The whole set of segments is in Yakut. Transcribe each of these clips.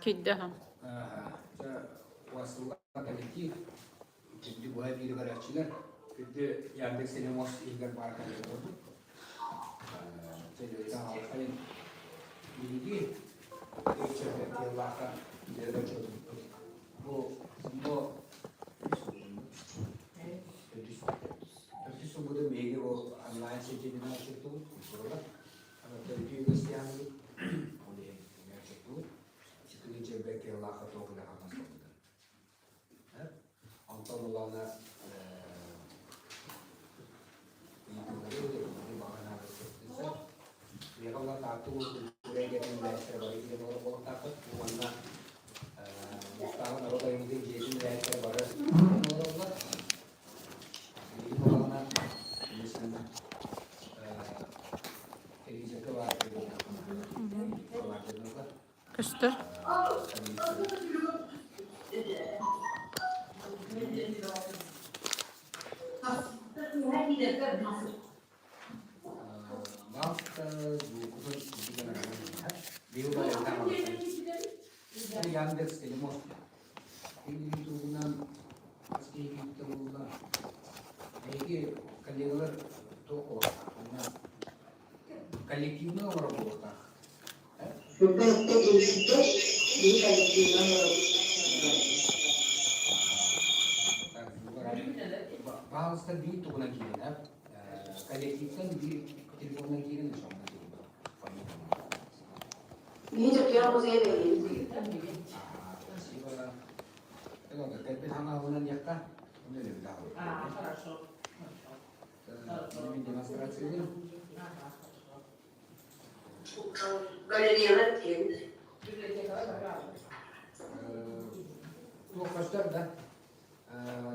Киирдэ аһа. Чэ, уасылла коллектив, күндү быһа биир көрөөччүлэр, күндү Яндекс Телемост иһигэр баар коллегаларбыт. Чэ, дьоруйдан хаалыаххайын. Биһиги Тыаллаахха дьиэгэ отчуотубуппут. Бу бу төрдүс төрдүс сылбытын биһиги бу онлайн ситиминэн отчуоттубут культуралар. Төрдүү үгэстээхпит. Ол иһин эмиэ отчуоттубут. Ситини дьиэбэр Тыаллаахха туох үлэ-хамнас буолбута. Онтон улаана ыйытыылары баҕа санаалары Миэхэ ула Таатта улууһун культура эйгэтин үлэһиттэрэ бары киирэн олорор буолуохтаахпыт. Уонна Мустааҕы норуот айымньытын дьиэтин үлэһиттэрэ бары олороллор. Билигин буоллаҕына телевизорга баар Көстөр. Яндекс Телемост ютубунан буолла. Эһиги коллегалар туох буолуохтаах? Коллективный олорор буолуохтаах. Баһаалыста биир тугунан киирин, коллективтан биир телефонунан киирин Спасибо. Демонстрация. Галереялар киэҥ. Туох көстөр да?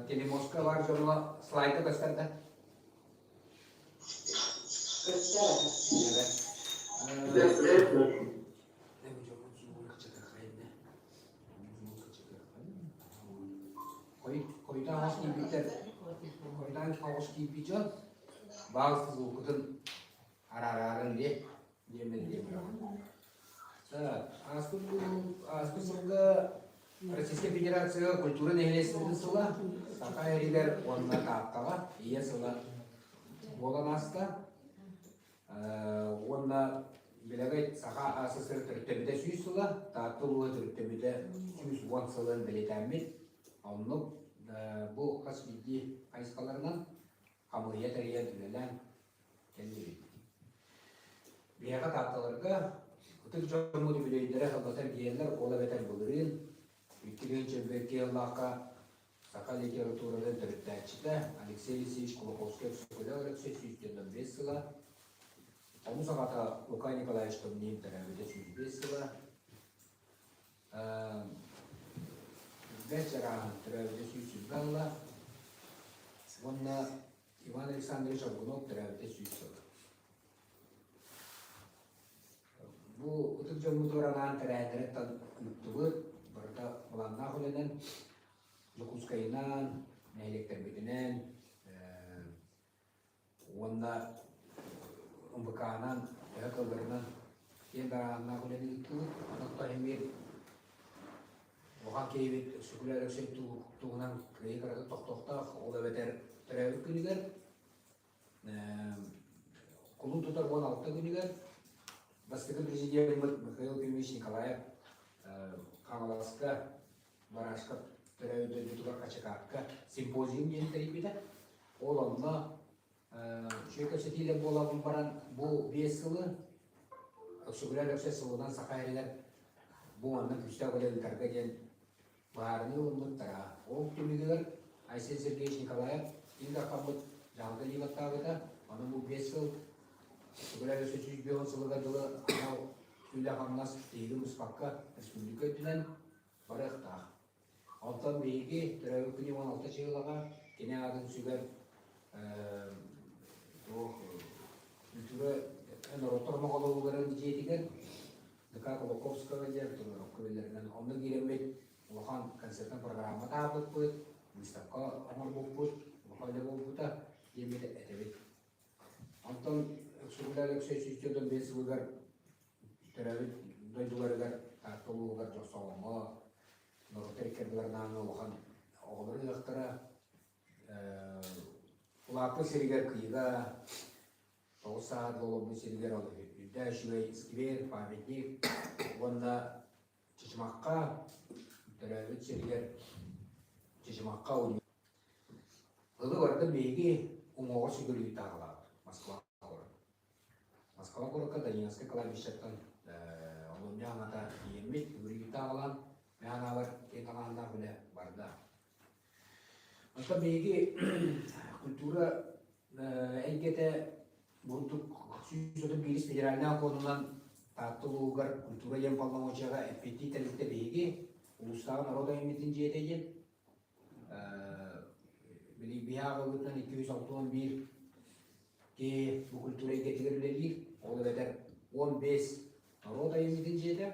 Телемостка бар дьоҥҥо слайда көстөр да? Көстөр. Хойутаан оҕус киирбиттэр. Хойутаан оҕус киирбит дьон баал звукутун араарарын диэ диэммин диэм Ааспыт ааспыт сылга Российскай Федерацияҕа культура нэһилиэстибэтин сыла Саха эригэр уонна Тааттаҕа Ийэ сыла буолан ааста. Уонна билэҕит Саха АССР төрүттэммитэ 100 сыла, Таатта улууһа төрүттэммитэ 110 сылын бэлиэтээммит. Оннук бу хас биирдии хайысхаларынан хамыыһыйа тэрийэн үлэлээн кэллибит. Биһиэхэ Таатталарга ытык дьоммут үбүлүөйдэрэ сыллата эргийэллэр, ол эбэтэр былырыын 2 кыаллаахха саха литературатын төрүттээччитэ Алексей Алексеевич Кулаковскай-Өксөкүлээх Өлөксөй 195 сыла, хомус аҕата Лука Николаевич Томнин төрөөбүтэ 105 сыла, Бэрт чарааһын төрөөбүтэ 120 сыла уонна Иван Александрович Аргунов төрөөбүтэ 100 сыла. Бу ытык дьоммутугар анаан тэрээһиннэри ыыттыбыт, барыта былааннаах үлэнэн, Дьокуускайынан, нэһилиэктэрбитинэн уонна МВК-нан төһө кыалларынан киэҥ дарааһыннаах үлэни ыыттыбыт. Онон эмиэ улахан киһибит Өксөкүлээх Өлөксөй туһунан кыайыы кыратык тохтуохтаах, ол эбэтэр төрөөбүт күнүгэр кулун тутар 16 күнүгэр бастакы президеммит Михаил Кимович Николаев Хаҥаласка Барашка төрөөбүт дойдутугар Хачыкаакка симпозиум диэн тэрийбитэ. Ол онно үчүгэй кэпсэтиилэр буолан баран бу 5 сылы Өксөкүлээх Өлөксөй сылынан саха эригэр бу манна күүстээх үлэ ыытарга диэн быһаарыныы ылыммыттара. Ол түмүгэр Айсен Сергеевич Николаев Ил Дархаммыт дьаһалга илии баттаабыта. Аны бу 5 сыл Өксөкүлээх Өлөксөй 150 сылыгар дылы анал үлэ-хамнас тиһигин быспакка республика үрдүнэн барыахтаах. Онтон биһиги төрөөбүт күнү 16 чыылаҕа кини аатын сүгэр туох культура норуоттар моҕолорууларын дьиэтигэр ДК Кулаковского диэн норуокка биллэринэн онно киирэммит улахан концертнай программа таабыппыт, выставка оҥорбуппут, улахан үлэ буолбута диэммит этэбит. Онтон Өксөкүлээх Өлөксөй 145 сылыгар төрөөбүт дойдуларыгар Таатта улууһугар. Дьохсоҕоҥҥо норуоттар иккэрдилэринээҕи улахан оҕолор ыһыахтара улааппыт сиригэр Кыйыга 9 сааһыгар олорбут сиригэр ол үрдэ үчүгэй сквер, памятник уонна Чычымахха төрөөбүт сиригэр Чычымахха Ылы барыта биһиги уҥуоҕа сүгүрүйүү таҕалаабыт Москва куорат. Москва куоракка Даниловскай кладбищеттан олунньу аҥата тиийэммит сүгүрүйүү таҕалаан мин анаабар киэҥ талааннаах үлэ барда. Онтон биһиги культура эйгэтэ бурдук 131 федеральнай окуонунан Таатта улууһугар культура диэн полномочияҕа эппиэттии тэрилтэ биһиги улуустааҕы норуот айымньытын дьиэтэ диэн били биһи ааҕыыбытынан 261 киһи бу культура эйгэтигэр үлэлиир, ол эбэтэр 15 норуот айымньытын дьиэтэ,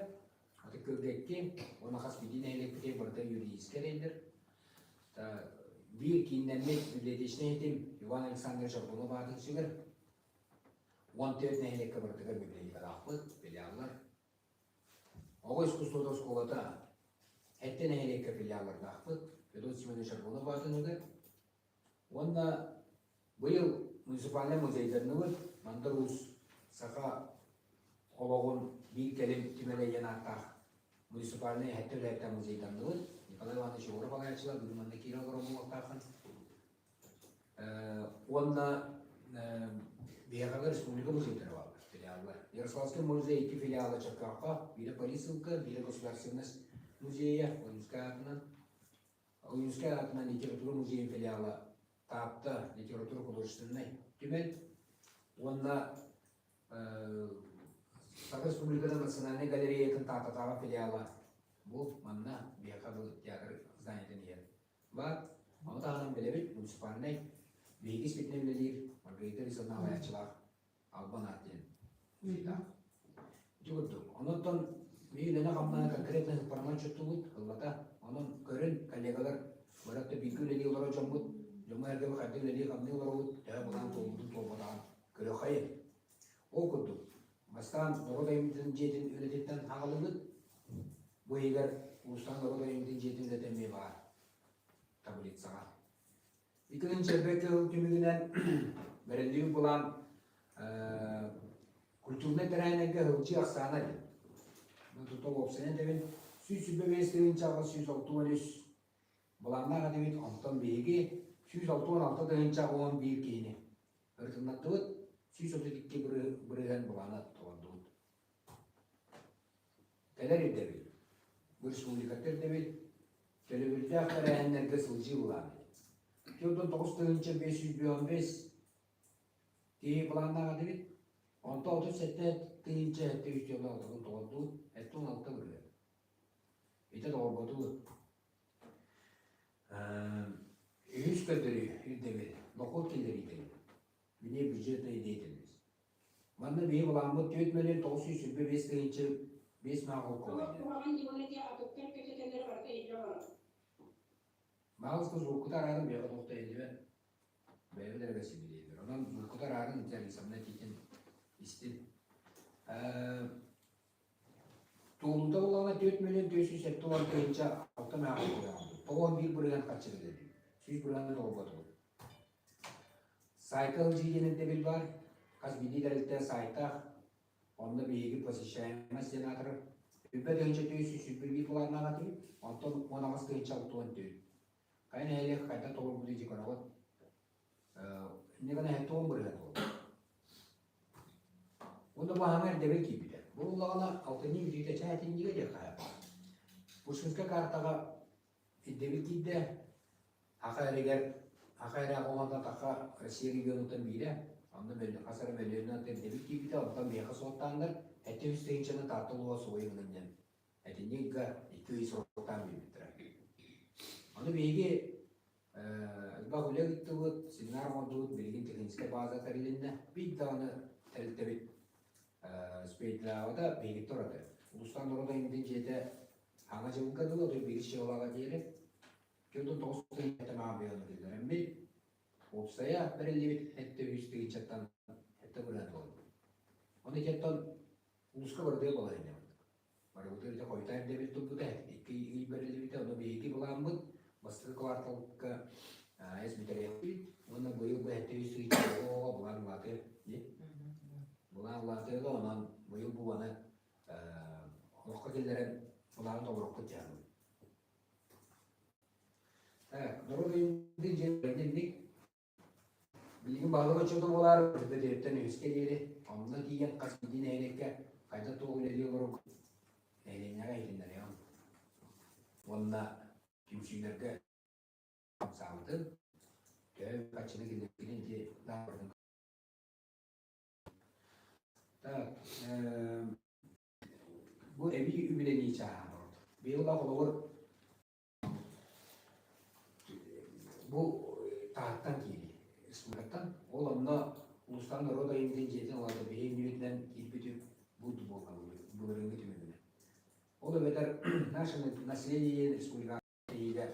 Аты Көлгэкки уонна хас биирдии нэһилиэкпитигэр барыта юридическай эрэйдэр. Биир кииннэммит библиотечнай этим Иван Александрович Аргунов аатын сүгэр. 14 нэһилиэккэ барытыгар библиотекалаахпыт, филиаллар. Оҕо искусствота оскуолата сэттэ нэһилиэккэ филиаллардаахпыт. Федот Семенович Аргунов аатын ыгар. Уонна быйыл муниципальнай музейдарныбыт Мандар Уус саха олоҕун биир кэлим түмэлэ диэн ааттаах муниципальнай эһэттэ үлэһиттэр музейданныбыт. Николай Иванович Егоров салайааччылар бүгүн манна киирэ олорор буолуохтааххын. Уонна биһиэхэ республика музейдара бааллар, филиаллар. Ярославский музей икки филиала Чөркөөххө, биирэ Полисылка, биирэ Государственность музейа Ойуунскай аатынан. Ойуунскай аатынан литература музейын филиала Таатта литература художественнай түмэл уонна Саха Республикатын национальнай галереятын Тааттатааҕы филиала бу манна биһиэхэ бу театр зданиетын иһэр баар. Ону таһынан билэбит муниципальнай биһиги испитинэн үлэлиир Маргарита Борисовна салайааччылаах Албан аат диэн музейдаах. Ити курдук. Онон биир үлэни-хамнаһы конкретно ыһыкпарынан чуттубут, ыллата. Онон көрүн, коллегалар, барыта бииргэ үлэлии олорор дьоммут, дьоҥҥо-сэргэбит хайдах үлэлии-хамныы олоробут, төһө былаан туолбутун туолбатаҕын көрүөххэйин. Ол курдук, бастаан норуот айымньытын дьиэтин үлэтиттэн аҕалыбыт. Бу иһигэр улуустааҕы норуот айымньытын дьиэтин үлэтэ эмиэ баар таблицаҕа. Иккитин чэрбэк тыл түмүгүнэн бэриллибит былаан культурнай тэрээһиннэргэ сылдьыы ахсаана диэн. Тута уопсайынан этэбин, 125 863 былааннаах этибит, онтон биһиги 166 11 киһини ырытыннардыбыт, 132 бырыһыан былаана толордубут. Кэлэр ирдэбил. Бу республикаттан ирдэбил. Төлөбүрдээх тэрээһиннэргэ сылдьыы былаана. 49 555 киһи былааннаах этибит. Онтон 37 703 алтатын толордубут, 76 бырыһыан. Ити толорботубут. Үһүс көрдөрүү ирдэбил, дохуот киллэриитэ. Вне бюджетной деятельность. Манна биһи былааммыт 4 миллион 925 тыһыынча 5 маа холкуобай. Маалыска звуккута араарын бэйэҕэ туох да иһиллибэт. Бэйэбит эрэ бэсибилииллэр. Онон звуккута араарын Александр этиитин истин. Туолуута буоллаҕына 4 миллион 470 тыһыынча 6 маа холкуобай. 91 бырыһыан харчы кэлэр. 100 бырыһыан толорботубут. Сайтал диэн ирдэбил баар. Хас биирдии тэрилтэ сайтаах. Онно биһиги посещаемость диэн аатырар. 20 тыһыынча 421 былааннаах этибит. Онтон 18 064. Хайа нэһилиэк хайдах толорбут ити көрөҕүт. Инньэ гынан 70 бырыһыан буолла. Уонна бу аһаҥа ирдэбил киирбитэ. Бу буллаҕына алтынньы бүтүүтэ чээтинньигэ диэн хаһыат. Пушкинскай картаҕа ирдэбил киирдэ. Аха эригэр аха эрэ оҕонтон тахха Россия регионуттан биирэ, онно хас эрэ мөлүйүөнүнэн ирдэбил киирбитэ, онтон биһиэхэ суоттааннар, 700 тыһыынчаны Таатта улууһа суруйа гынан диэн этинньик ыйга 2 ый суоттаан биэрбиттэрэ. Ону биһиги элбэх үлэ ыыттыбыт, семинар оҥордубут, билигин техническэй база тэрилиннэ. Биир даҕаны тэрилтэбит спейдлаабата биһигиттэн ураты. Улуустан норуот айымньытын дьиэтэ хаҥа дьылга дылы, 31 дьыллааҕа диэри 49 тыһыынча маабыйаны киллэрэммит, уопсайа бэриллибит 700 тыһыынчаттан 7 бырыһыан буолбут. Ону итиэттэн улууска барытыгар балаһыанньа бардык. Барыбытыгар ити хойутаан ирдэбил турбута, 2 ый бэриллибитэ, ону биһиги былааммыт бастакы кварталга АЭС бүтэриэхпит уонна быйыл бу 700 тыһыынча оҕоҕо былаан улаатыа дии. Былаан улаатыаҕа, онон быйыл бу аны олоххо киллэрэн былааны толоруохпут дьаһанабыт. Так, норуот өйүндүн дьиэ инник Билигин баһылык отчуота буолаары бөтүөттэн үһүскэ диэри онно тиийэн хас биирдии нэһилиэккэ хайдах туох үлэлии олороргун нэһилиэнньэҕэ иһитиннэриэҕим уонна түмсүүлэргэ хамсаабытын, төһө харчыны киллэрбитин ити барытын. Так, бу эбии үбүлэнии чааһа ордук. Быйыл холобур Бу таһыттан киирии, республикаттан. Ол онно Улустан норуот айымньытын дьиэтин улаата биһи иннибитинэн киирбит үп бу буолла былырыыҥҥы түмүгүнэн. Ол эбэтэр наше население республика иһигэр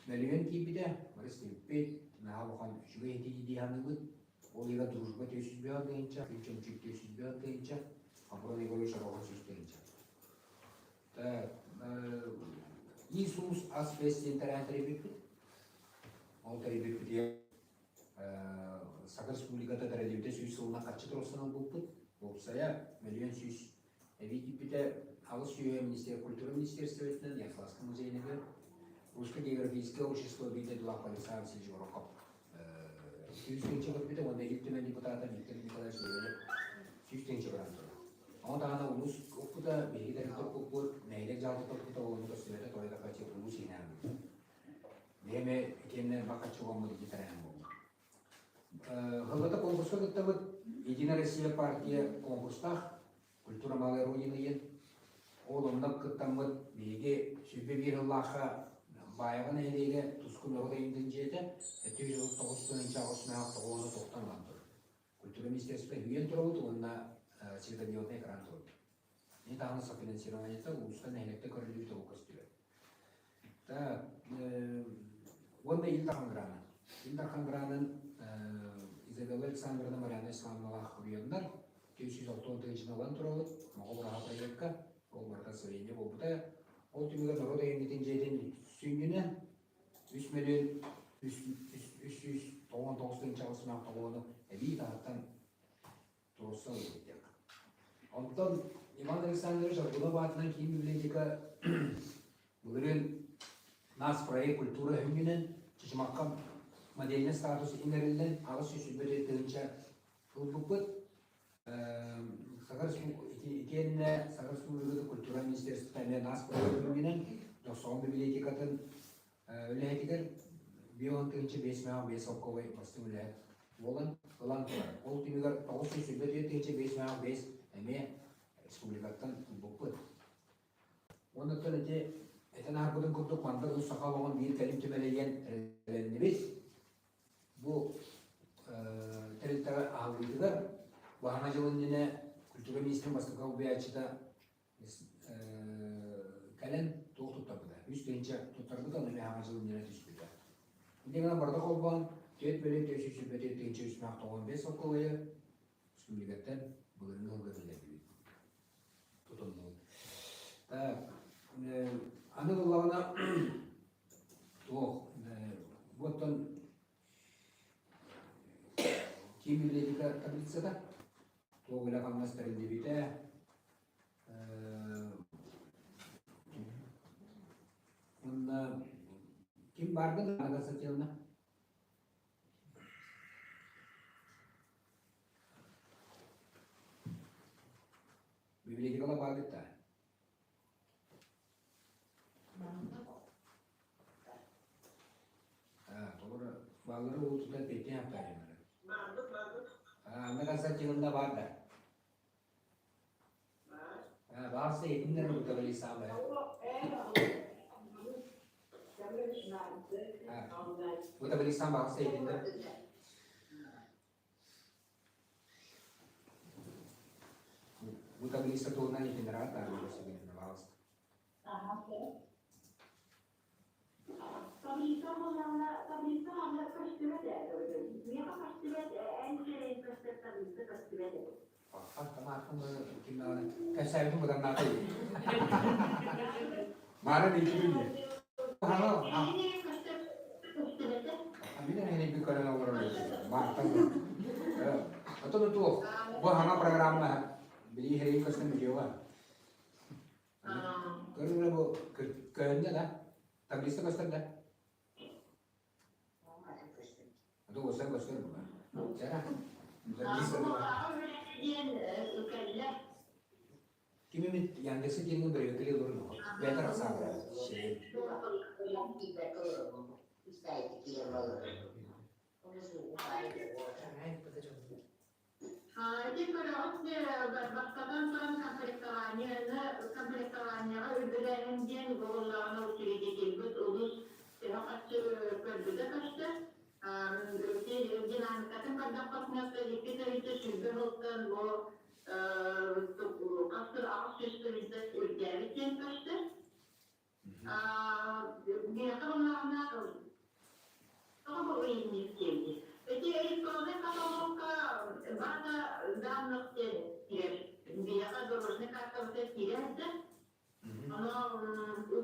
мөлүйүөн киирбитэ, бары истибиппит, наһаа улахан үчүгэй этии дии саныыбыт. Ол иһигэр Дружба 405 тыһыынча, Күн Чөмчүүк 405 тыһыынча, Аброн Егорович Орохо 100 тыһыынча. Иисус ас фест диэн тэрээһин тэрийбиппит. Ол тэрийбиппитигэр Саха Республиката тэриллибитэ 100 сылынан харчы туруорсан ылбыппыт. Уопсайа 1 100 000 эбии киирбитэ. Аҕыс сүүһэ культура министерствотынан Ярославскай музейныгар Русское географическое общество биир дойдулаах Александр Васильевич Горохов 100 тыһыынча көрбүтэ уонна Ил Түмэн депутата Виктор Николаевич Леонов 100 тыһыынча баран турар. Ону таһынан улуус оппута, биһиги тэрилтэ оппуппут, нэһилиэк дьаһалтата оппута уонна көстүбэтэ тоҕо хаччы улуус иһинэн Биһиэми итиэннэ элбэх хаччы уоммут ити тэрээһин буолла. Хыллата конкурска кыттабыт. Единая Россия партия конкурстаах «Культура малой Родины» диэн. Ол онно кыттаммыт биһиги 101 сыллаахха Баайаҕа нэһилиэгэ Туску норуот айымньытын дьиэтэ 739 мөөх тоҕуона тохтон ылан турар. Культура министерство үһүйэн турабыт уонна светодиодный экран турбут. Ини таһынан софинансированиета улууска нэһилиэктэ көрүллүбүт ол көстүбэт. Так, уонна Ил Дархан грана. Ил Дархан гранын Изабелла Александровна Марьяна Исламовалаах уруйаннар 460 тыһыынчаны ылан турабыт. Моҕол ураһа проекка ол барыта освоение буолбута. Ол түмүгэр норуот айымньытын дьиэтин сүнньүнэн 3 миллион 399 тыһыынча аҕыс тоҕуону эбии таһыттан туруорса ылбыт диэххэ. Онтон Иван Александрович Аргунов аатынан киин библиотека былырыын нацпроект культура өҥүнэн Чычымахха модельный статус иҥэриллэн 824 тыһыынча ылбыппыт. Саха итиэннэ Саха Республикатын культура министерствота эмиэ нацпроект өҥүнэн Дьохсоҕон библиотекатын үлэһитигэр 5 тыһыынча 5 мөөх 5 солкуобай бастыҥ үлэһит буолан ылан турар. Ол түмүгэр 924 тыһыынча 5 мөөх 5 эмиэ республикаттан ылбыппыт. Уонна оттон ити этэн аһарбытын курдук Мандар Уус саха олоҕун биир кэлим түмэлэйэн эрэллэннибит. Бу тэрилтэҕэ аһыллыытыгар Баһаҥа дьыл иннинэ культура министрин бастакы солбуйааччыта кэлэн туох туттарбыта? 3 тыһыынча туттарбыта, ону эмиэ хаҥа дьыл иннинэ түспүтэ. Инньэ гынан барыта холбоон 4 424 тыһыынча 395 солкуобайы республикаттан былырыыҥҥы сылга киллэрдибит. Тутуннубут. Так, аны буллаҕына туох, бу оттон киин библиотека таблицата туох үлэ-хамнас тэриллибитэ, уонна ким бааргын Анна Константиновна? Библиотекала баар да? Толору бааллары уутута петя хаптаайыннары. Анна Константиновна баар да? Баарса этиннэр бутабали самое. Бутабали сам баарса этиннэр. Бутабали туһунан этиннэр аата баалыста. Таблица буоллаҕына, таблица манна көстүбэт ээ, миэхэ көстүбэт, эн сирэйин көстөр таблица көстүбэт эбит. Автоматтан ким даҕаны кэпсээбитин быданнаата Маара диэки Мин эһэни көрөн олорор Маартан Отон туох бу хаҥа программа били иһэрин көстөн видеоға Көрүҥ бу көһүннэ да таблица көстөр да Ото көстөр бу. Чара. Ким эмит Яндексы диэҥҥэ бөрүөкэлии олорон бэйэтэ арахсаабыта. Ити көрөҕүт бастатан туран комплектованиены комплектованиеҕа үрдүлээһин диэн буоллаҕына учредителбит улус төһө харчы көрбүтэ көстөр. Динамикатын көрдөххүтүнэ 2 тыһыынча 20 сылтан бу хас 800 тыһыынча үрдээбит диэн көстөр. Миэхэ буоллаҕына тоҕо бу ыйынньык диэбит. Ити электроннай каталогка база данных диэн киирэр. Биһиэхэ дорожный картабытыгар киирэ сылдьар. Ону бу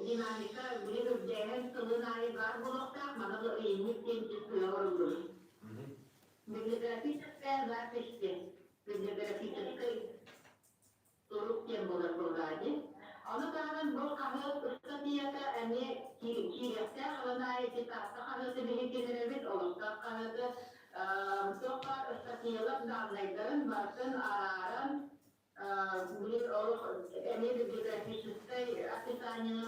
динамика билин үрдээһин сылын аайы баар буолуохтаах, маны бу ыйынньык диэн сыа оҥоруллубут. Библиографическая запись диэн. Библиографическай сурук диэн буолар буоллаҕа дии. Ону таһынан бу хаһыат ыстатыйата эмиэ киириэхтээх ылан аайы ити Таатта хаһыаты биһиргэнэрэбит, олохтоох хаһыаты туох баар ыстатыйалар дааннайдарын барытын арааран били олох эмиэ библиографическай описаниены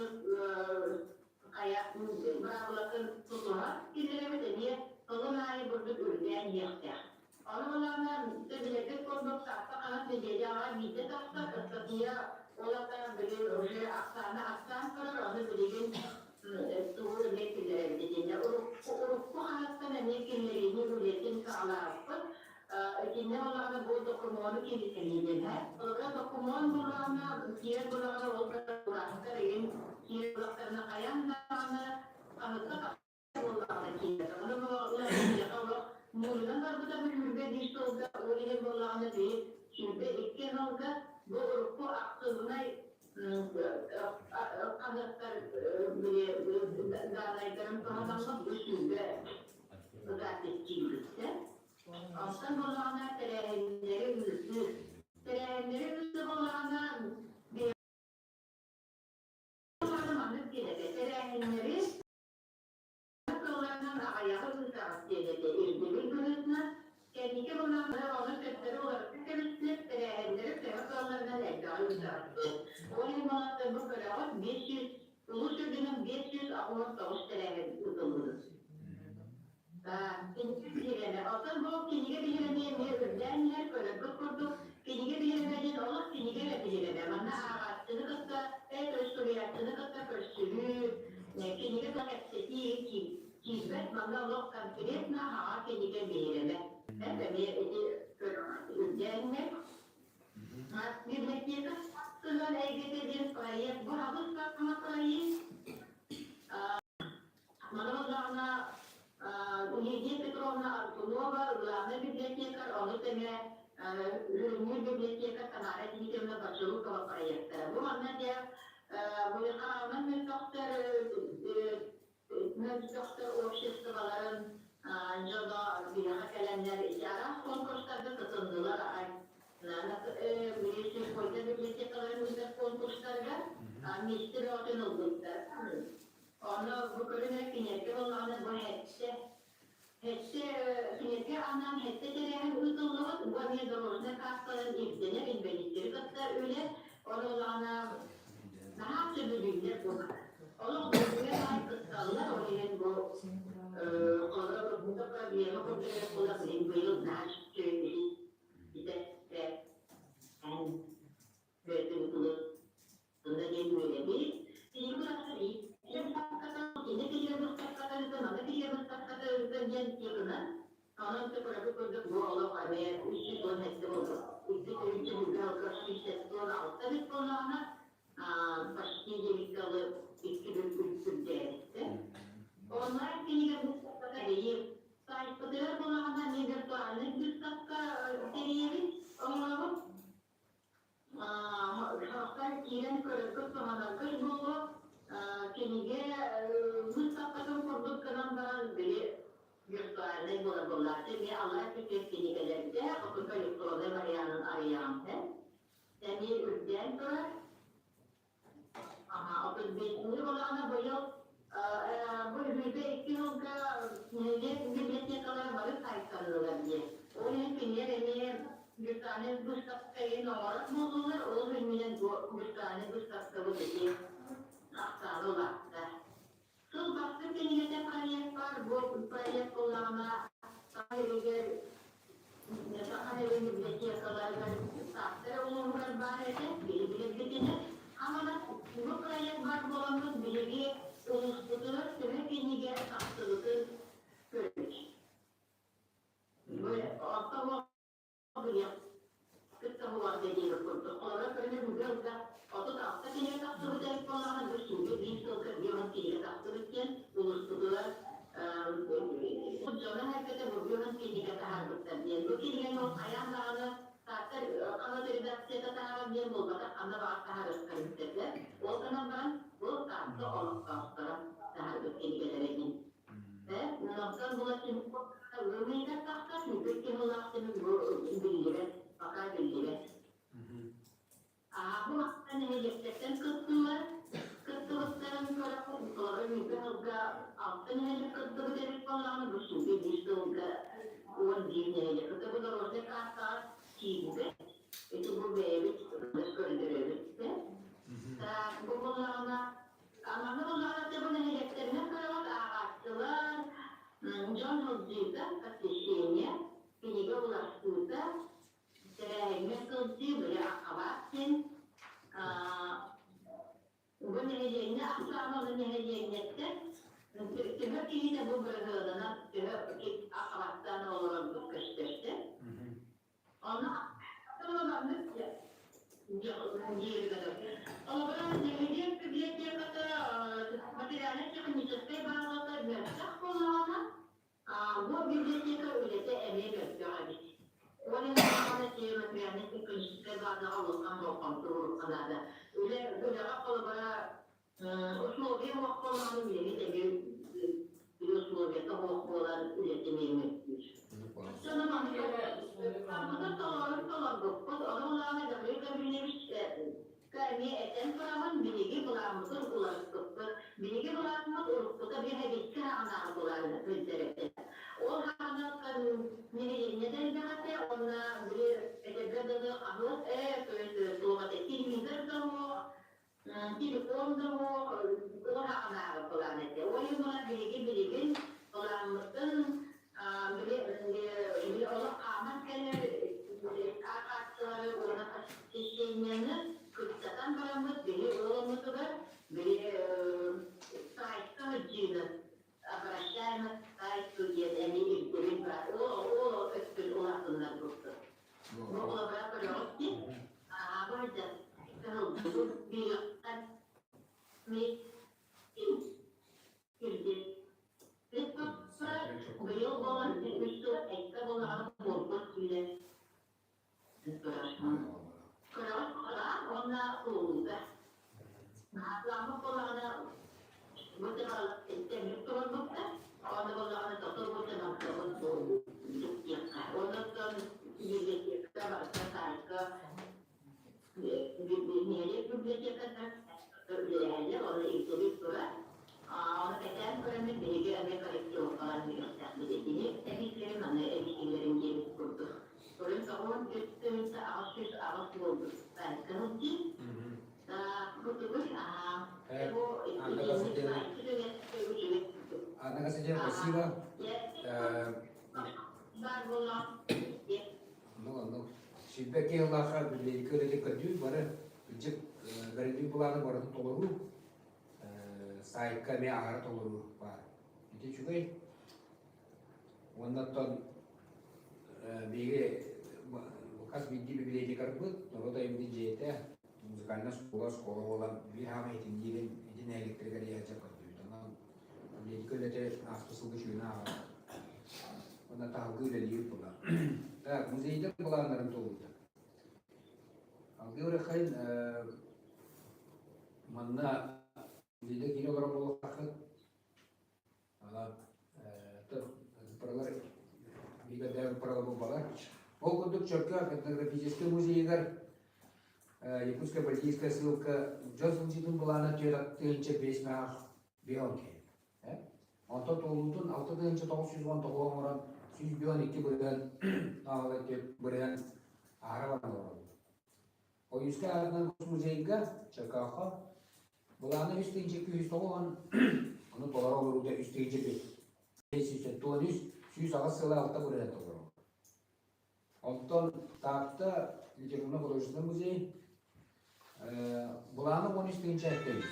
хайа быраабылатын тутуһан киллэрэбит эмиэ сылын аайы бурдук үрдээн иһиэхтээх. Ону ылаана билэргит курдук Таатта хаһыат нэдиэлэҕэ биирдэ тахсар ыстатыйа ол ата били уже ахсаана ахсаан турар, ону билигин тугу эмиэ киллэрэбит итиннэ урукку хаһыаттан эмиэ киллэриини үлэтин саҕалаабыппыт. Итиннэ буоллаҕына бу докумуону киллэриилэнэ. Олорго докумуон буоллаҕына киирэр буоллаҕына ол кураастар игин киирэр буоллахтарына хайаан даҕаны хаһыакка буоллаҕына киирэр. Ону буоллаҕына олох муунунан барбыта бүлүүгэ биир сылга ол иһин буоллаҕына биир 22 сылга бу урукку актыыбынай хаһыаттар даанайдарын туһанаммыт бу сүүрбэ запись киирбиттэр. Онтон буоллаҕына тэрээһиннэри ыытыы. Тэрээһиннэри ыытыы буоллаҕына маннык диэн этэ. Тэрээһиннэри тылларынан аҕыйаҕы ыытаҕыт диэн этэ. Ирдэбил быһыытынан кэнники буоллаҕына ону төттөрү уларытыы кэбистилэр, тэрээһиннэри төһө кыалларынан элбэҕи ыытаҕыт диэн. Ол иһин буоллаҕына бу көрөҕүт 500 улуус үрдүнэн 569 тэрээһин ыытыллыбыт. Кинигэ биһирэмэ. Оттон бу кинигэ биһирэмэ эмиэ үрдээн иһэр, көрөргүт курдук, кинигэ биһирэмэ диэн олох кинигэ эрэ биһирэмэ. Манна ааҕааччыны кытта, суруйааччыны кытта көрсүһүү, кинигэ да кэпсэтии киирбэт. Манна олох конкретно аҕа кинигэ биһирэмэ. Эмиэ ити үрдээн иһэр. Библиотека сыһыан эйгэтэ диэн проект бу аҕыс саҥа проект. Маны буоллаҕына Лидия Петровна Аргунова, главный библиотекарь, ону тэҥэ Үрүҥҥү библиотека Тамара Дмитриевна Бочурукова проектара. Бу манна дьэ Буйхаанан мөлтөхтөр обществоларын дьоно биһиэхэ кэлэннэр ити араас конкурстарга кытыннылар аҕай. Сельхоза библиотекаларын ыытар конкурстарга миэстэ бөҕөтүн ылбыттар. Ону бу көрүҥэ киниэргэ буоллаҕына бу һэттэ һэттэ киниэргэ анаан һэттэ тэрээһин ыытыллыбыт. Бу эмиэ дорожнай кассаларын ирдэнэр инбэлииттэри кытта үлэ. Ону буоллаҕына наһаа сөбүлүүллэр бу. Олох долгуйа баай кытталлар. Ол иһин бу холобура бу проблема курдук буола билин быйыл наһаа үчүгэй Онно диэн үөрэбит. Кинигэ бырахтарыы. Кини кинигэ бырахтарыыта, манна кинигэ бырахтарыыта диэн тиэмэнэн онон кыракый курдук бу олох эмиэ 317 буолбут. Икки тыһыынча бүлүү алта 176 эбит буоллаҕына, почти девять икки бүк киирэн көрөргө туһанаргыт буолуо. Кинигэ быыстапкатын курдук гынан баран били виртуальнай буолар буоллааччы. Эмиэ аллара өттүгэр кинигэлэрдээх, отунка электроннай варианын арыйаҕын һэ. Эмиэ үрдээн турар. Аха, 35 буоллаҕына быйыл бу үһүгэ икки сылга нэһилиэк библиотекалара бары сайтаннылар диэн. Ол иһин кинилэр эмиэ виртуальнай выставка иһин оҥорор буоллулар, ол иннинэн бу виртуальнай выставкабыт ити ахсаана улаатта. Сыл бастыҥ кинигэтэ проект баар, бу проект буоллаҕына Саха сиригэр Саха сирин библиотекаларыгар Саахтар улууһугар баар этэ, биһиги билэрбитинэн. Амана бу проект баар буоламмыт биһиги улууспутугар төһө кинигэ тахсыбытын көрөбүт. Бу оттон кытта буолар диэбит курдук. Олорор көрүҥэ бүгүн ылга 36 кинигэ тахсыбыт эбит буоллаҕына, бу сүүрбэ биир сылга 50 кинигэ тахсыбыт диэн улууспутугар дьоно сэргэтэ бу 50 кинигэ таһаарбыттар диэн. Бу кинигэни ол хайаан даҕаны Таатта хаһыат редакцията таһаарар диэн буолбатах, ханна баҕар таһаарыахтарын сөп. Ол гынан баран, бу Таатта олохтоохторо таһаарбыт кинигэлэрэ диэн. Онтон була ылыныыга тахсар үгүс киһилаах түмүк бу биллибэт, пока биллибэт. Бу махтан нэһилиэктэртэн кыттыылар, кыттыбыттарын көрөккө олору үүрбэ сылга алта нэһилиэк кыттыбыт эбит буоллаҕына, бу сүүрбэ биир сылга 11 нэһилиэк кыттыбыт дорожнай каартаҕа киирбэт. Ити бу бэйэбит көрдөрөбүт. Бу буоллаҕына Аманы буллаҕына бу нэһилиэктэринэн көрөҕүт ааҕааччылар, дьон сылдьыыта, посвящение, кинигэ уларсыыта, тэрээһиҥҥэ сылдьыы, били Аккабаат диэн бу нэһилиэнньэ ахсаана ону нэһилиэнньэттэн төһө киһитэ бу бырыһыанынан төһө аккабааттаан олорорбут көстөртө. Ону Олобура, нэһилиэк библиотеката материально-техническэй баазата мөлтөх буоллаҕына, бу библиотека үлэтэ эмиэ мөлтөх эбит. Ол иһин даҕаны материально-техническэй баазаҕа улахан болҕомто уурукка наада. Үлэ, үлэҕэ холобура условия суох буоллаҕына үлэһит эмиэ условията суох буолан үлэтин эмиэ мөлтүүр. Аммытын толорун толорбуппут, ону улаана Гаврил Гаврильевич эмиэ этэн турабын, биһиги былааммытын уларыппыппыт. Биһиги былааммыт уруккута биһигиччи хаҕынааҕы былаан сылдьар этэ. Ол хаҕынаттан нэһилиэнньэ элбэх этэ, уонна били этэргэ дылы хаһыат ээ, то есть суох этэ, телевизор да суох, телефон да суох, ол хаҕынааҕы былаан этэ. Ол иһин биһиги билигин былааммытын били олох хааман кэлэр хааччылары уонна посещениены кыччатан бараммыт биһи ыаламмытыгар били сайтка сылдьыыны обращаемость сайту диэн эмиэ ирдэбил баар. Ол өттүн улаатыннарбыппыт. Бу олобура көрөҕүт дии. Бу кыһылбыт биһиэхтэн Быйыл буолан үс сыл эккэ буолаҕын буолбут үлэ Көрөҕүт хараан уонна кулууга. Наһаатламмыт буоллаҕына бу тэммит туруорбуттар. Онно буоллаҕына тото бу тэмэхтэбит диэххэ. Оннуттан библиотека барыта саайка нэһилиэк библиотеката үлэлэһэллэр, онно ирдэбил турар. Ону кэтээн көрөммүт биһиги эмиэ корректировкалаан биэриэхтээхпит. Итини эбиилэрин, аны эбиилэрин диэбит курдук. Көрүн 94 808 буолбут кыһыл дии. Бу тугуй? Бу Анна Константиновна, спасибо. Бар буоллаҕа. Ну, ну, сүүрбэ киһилаахха библиотека үлэтин көрдүүр бары кырдьык бэриллибит былааны барытын толоруу, сайтка эмиэ аһара толоруу баар. Ити үчүгэй. Уонна оттон биһиги хас биирдии библиотекарбыт норуот айымньы дьиэтэ, музыкальнай школа, школа буолан биир хаама итинниирин ити нэһилиэктэригэр иһэрдьэ көрдүүбүт. Онон библиотека үлэтэ ааспыт сылга үчүгэйин ааҕар. Уонна таһылгы үлэлиир була. Так, музейдар былааннарын туолуута. Алгы Урахайн. Манна биирдэ киирэ олорор буолуохтааххыт. Паралар биирдээх паралар буолбалар. Ол курдук Чөркөөх этнографическай музейыгар Якутская политическая ссылка дьон сылдьыытын былаана 4 5 бион киһи. Онтон туолуутун 6919 оҥорон 152 бырыһыан бырыһыан аһара баран олороллор. Ойуунскай аатынан музейга Чөркөөххө былаана 3290, ону толоро олоруута 3573, 108 сыла 6 бырыһыан толорор. Онтон Таатта литературно-художественный музей былаана 13 тыһыынча 700.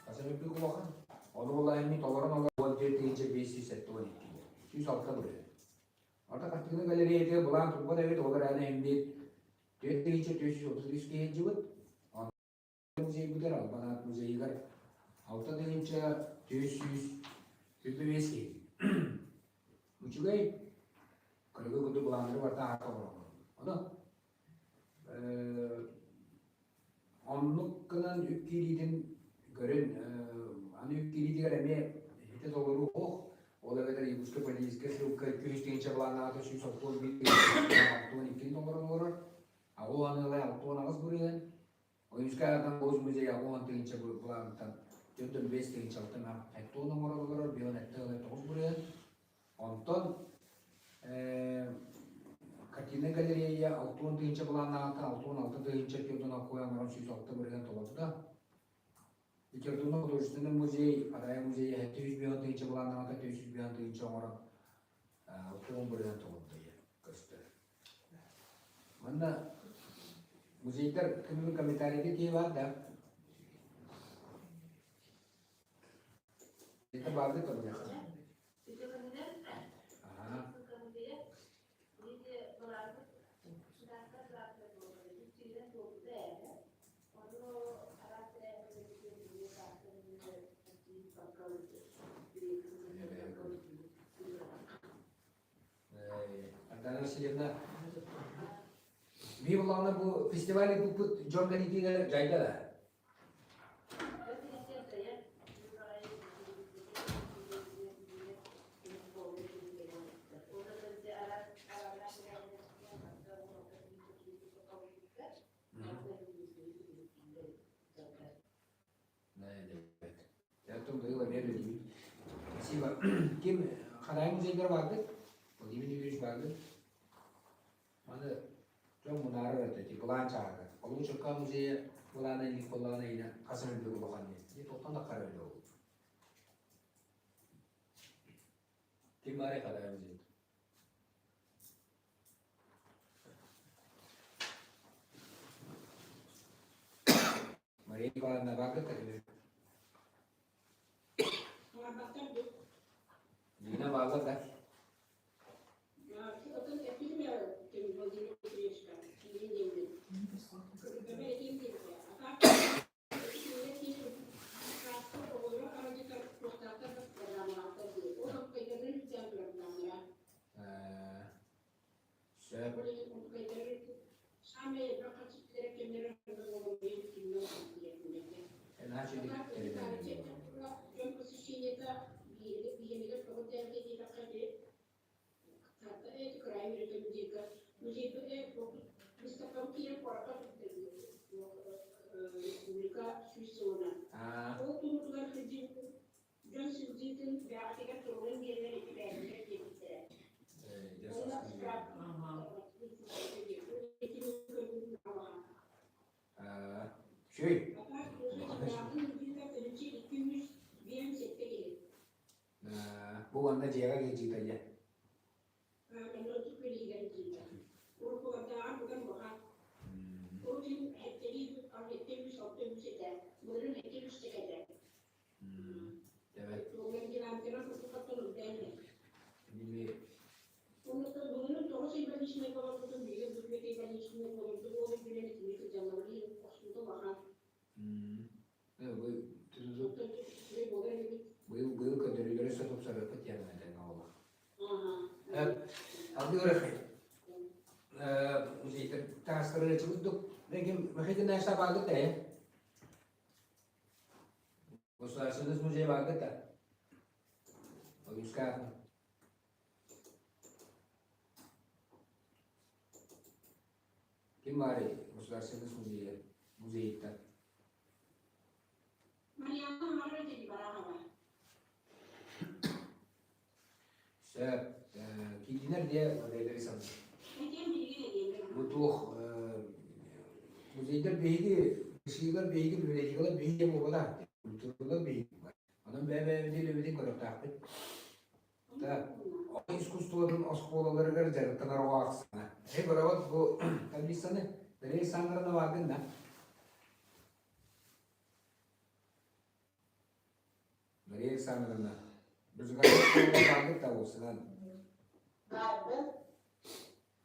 Хас эмит улахан. Ону былаанны толорон олорор 14 572, 106 бырыһыан. Орто хартыына галереятыгар былаан турбат эбит, ол эрээри эмиэ 4433 киһи сылдьыбыт. Онно музейбытыгар, Албан аат музейыгар 6425 киһи. Үчүгэй, кыргы курдук былааннары барыта аата олороллор. Ону оннук гынан үп киириитин көрөн, аны үп киириитигэр эмиэ ити толоруу суох. Ол эбэтэр Якутская политическая ссылка 200 тыһыынча былааннаата 161 62 толорон олорор. Аҕа аныылай 68 бырыһыан. Ойуунскай аатынан Госмузей 60 тыһыынча былааныттан 45 тыһыынча 6 оҥорон олорор, бион этте 9 бырыһыан. Онтон картина галерея 60 тыһыынча былааннаахтан 66 тыһыынча 46 оҥорон 106 бырыһыан толордо. Литературно-художественный музей, Адай музейа 705 тыһыынча былааннаахта 405 тыһыынча оҥорон 60 бырыһыан толордо көстөр. Манна музейдар кимин комментарийга киһи бар да? Это барды тобуяха. Ага. Ардана Васильевна, биир улаана бу фестивали буппут дьон кэлиитигэр дьайда да? Спасибо. Ким Хадай музейгар бардык? Владимир Юрьевич бардык. Маны дьон мунаарар этэ, ти былаан чааһыгар. Олугу Чурка музейа былаана илик боллаана иинэ хас өлбүг улахан диэн. Тоқтон да қара өлі ол. Ким бары Хадай музейі? Мария Николаевна бардык да Лина баалар да? Сөп. Иначе Аа, Үчүгэй. Бу уонна дьиэҕэ киирдиитэ дьэ. Evet. Или быйыл быйыл көрдөрүүлэри сотупсарыппыт диэн этэн оҕолор. Алдыгыр музейтер таастырыачы курдук. Мехитин наша баалык да. Государственный музей бааргыт да? Ойуускаахын. Ким баарый Государственный музейа? Музейиттан. Марьяна Марина Баранова. Сөп. Киирдинэр диэ Валерий Александрович. Бу туох музейдар биһиги ышыылар биһиги библиотекалар биһиги буолбатах культуралар биһиги Онон бэйэ-бэйэбитин үлэбитин көрүөхтээхпит. Искусствотын оскуолаларыгар дьарыктанар оҕо ахсаана. Эһи көрөҕүт бу таблицаны Дария Александровна бааргын да? Мария Александровна, музыкальнай школаҕа бааргыт да уопсайынан? Баарбын.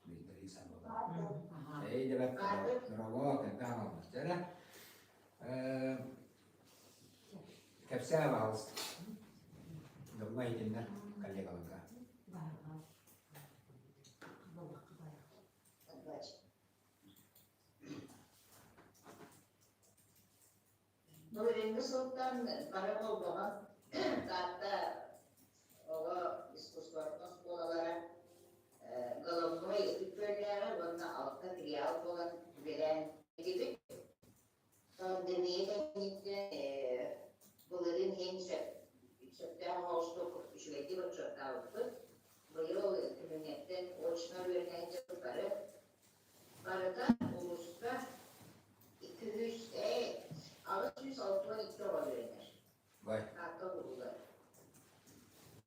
Дария Александровна. Эй, дебет, дорогоо, кэлбэ хаалбыт. Дьэ, кэпсээ баҕалыс. Дьоҥҥо иһитиннэр коллегаларга. Былырыыҥҥы сылтан бары холбоһон Таатта оҕо искусствотын оскуолалара головной ытык күөллээҕи уонна алта филиал буолан үлэлээн кэллибит. Пандемия кэнниттэн былырыын иһин сөптөөх оҕустук үчүгэйдик отчуоттаабыппыт. Быйыл күһүҥҥэттэн очно үөрэнээччи бары Барыта улууска 862 оҕо үөрэнэр. Бай. Таатта улууһугар.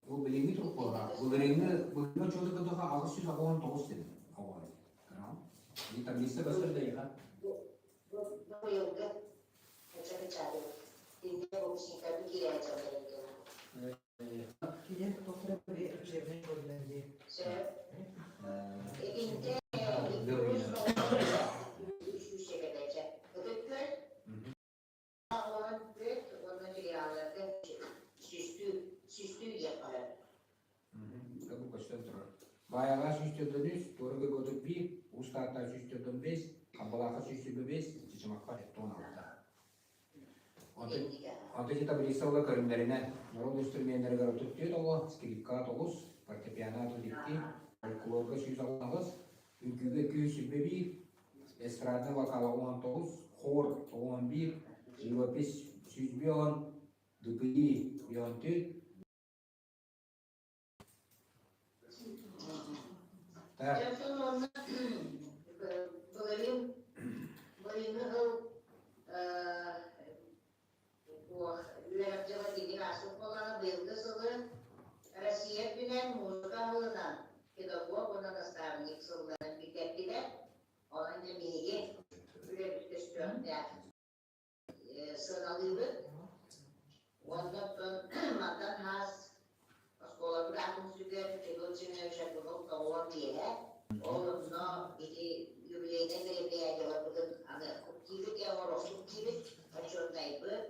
Бу билиҥҥи турук буолла. Былырыыҥҥы былырыыҥҥы отчуоту кытта 889 дедим оҕо. И таблица көстөр да иха. Бу быйылгы кыча-кычаабыт. Инде выпускниктарбыт киирээччилэр Киирэн тоҕо учебный көрүлэр дии. Сөп. Итинтэ үс сүүсчэкэтэчэ. Ытык Күөл оҕолорун түөрт уонна филиалларга сүүстүү сүүстүү диэххэ Бу көстөн турар. Баайаҕа 143, Туора Көкөтө 1, Уус Таатта 145, Хамбалаахха 125, Чычымахха 76. Онтон ити таблица ыла көрүҥнэринэн норуот инструменнарыгар 34 оҕо, скрипка 9, фортепиано 32, фольклорга 108, үҥкүүгэ 221, эстраднай вокала 19, хор 91, живопись 110, ДПИ 14, Так. Дьонтон уонна былырыын былырыыҥҥы сыл үөрэх дьыла тиһик ааспыт буоллаҕына быйылгы сылы Россия үрдүнэн музыка аһылынан педагог уонна наставник сылларын бүтэрдилэр. Онон дьэ биһиги үлэбит көстүөхтээх сыаналыыбыт. Уонна оттон мантан хаас оскуолабыт атын сүгэр Федот Семенович Аргунов тоҕуон биэһэ. Ол онно ити юбилейнай мероприятиеларбытын аны куттиибит, оҥоруохпут диибит, отчуоттайбыт,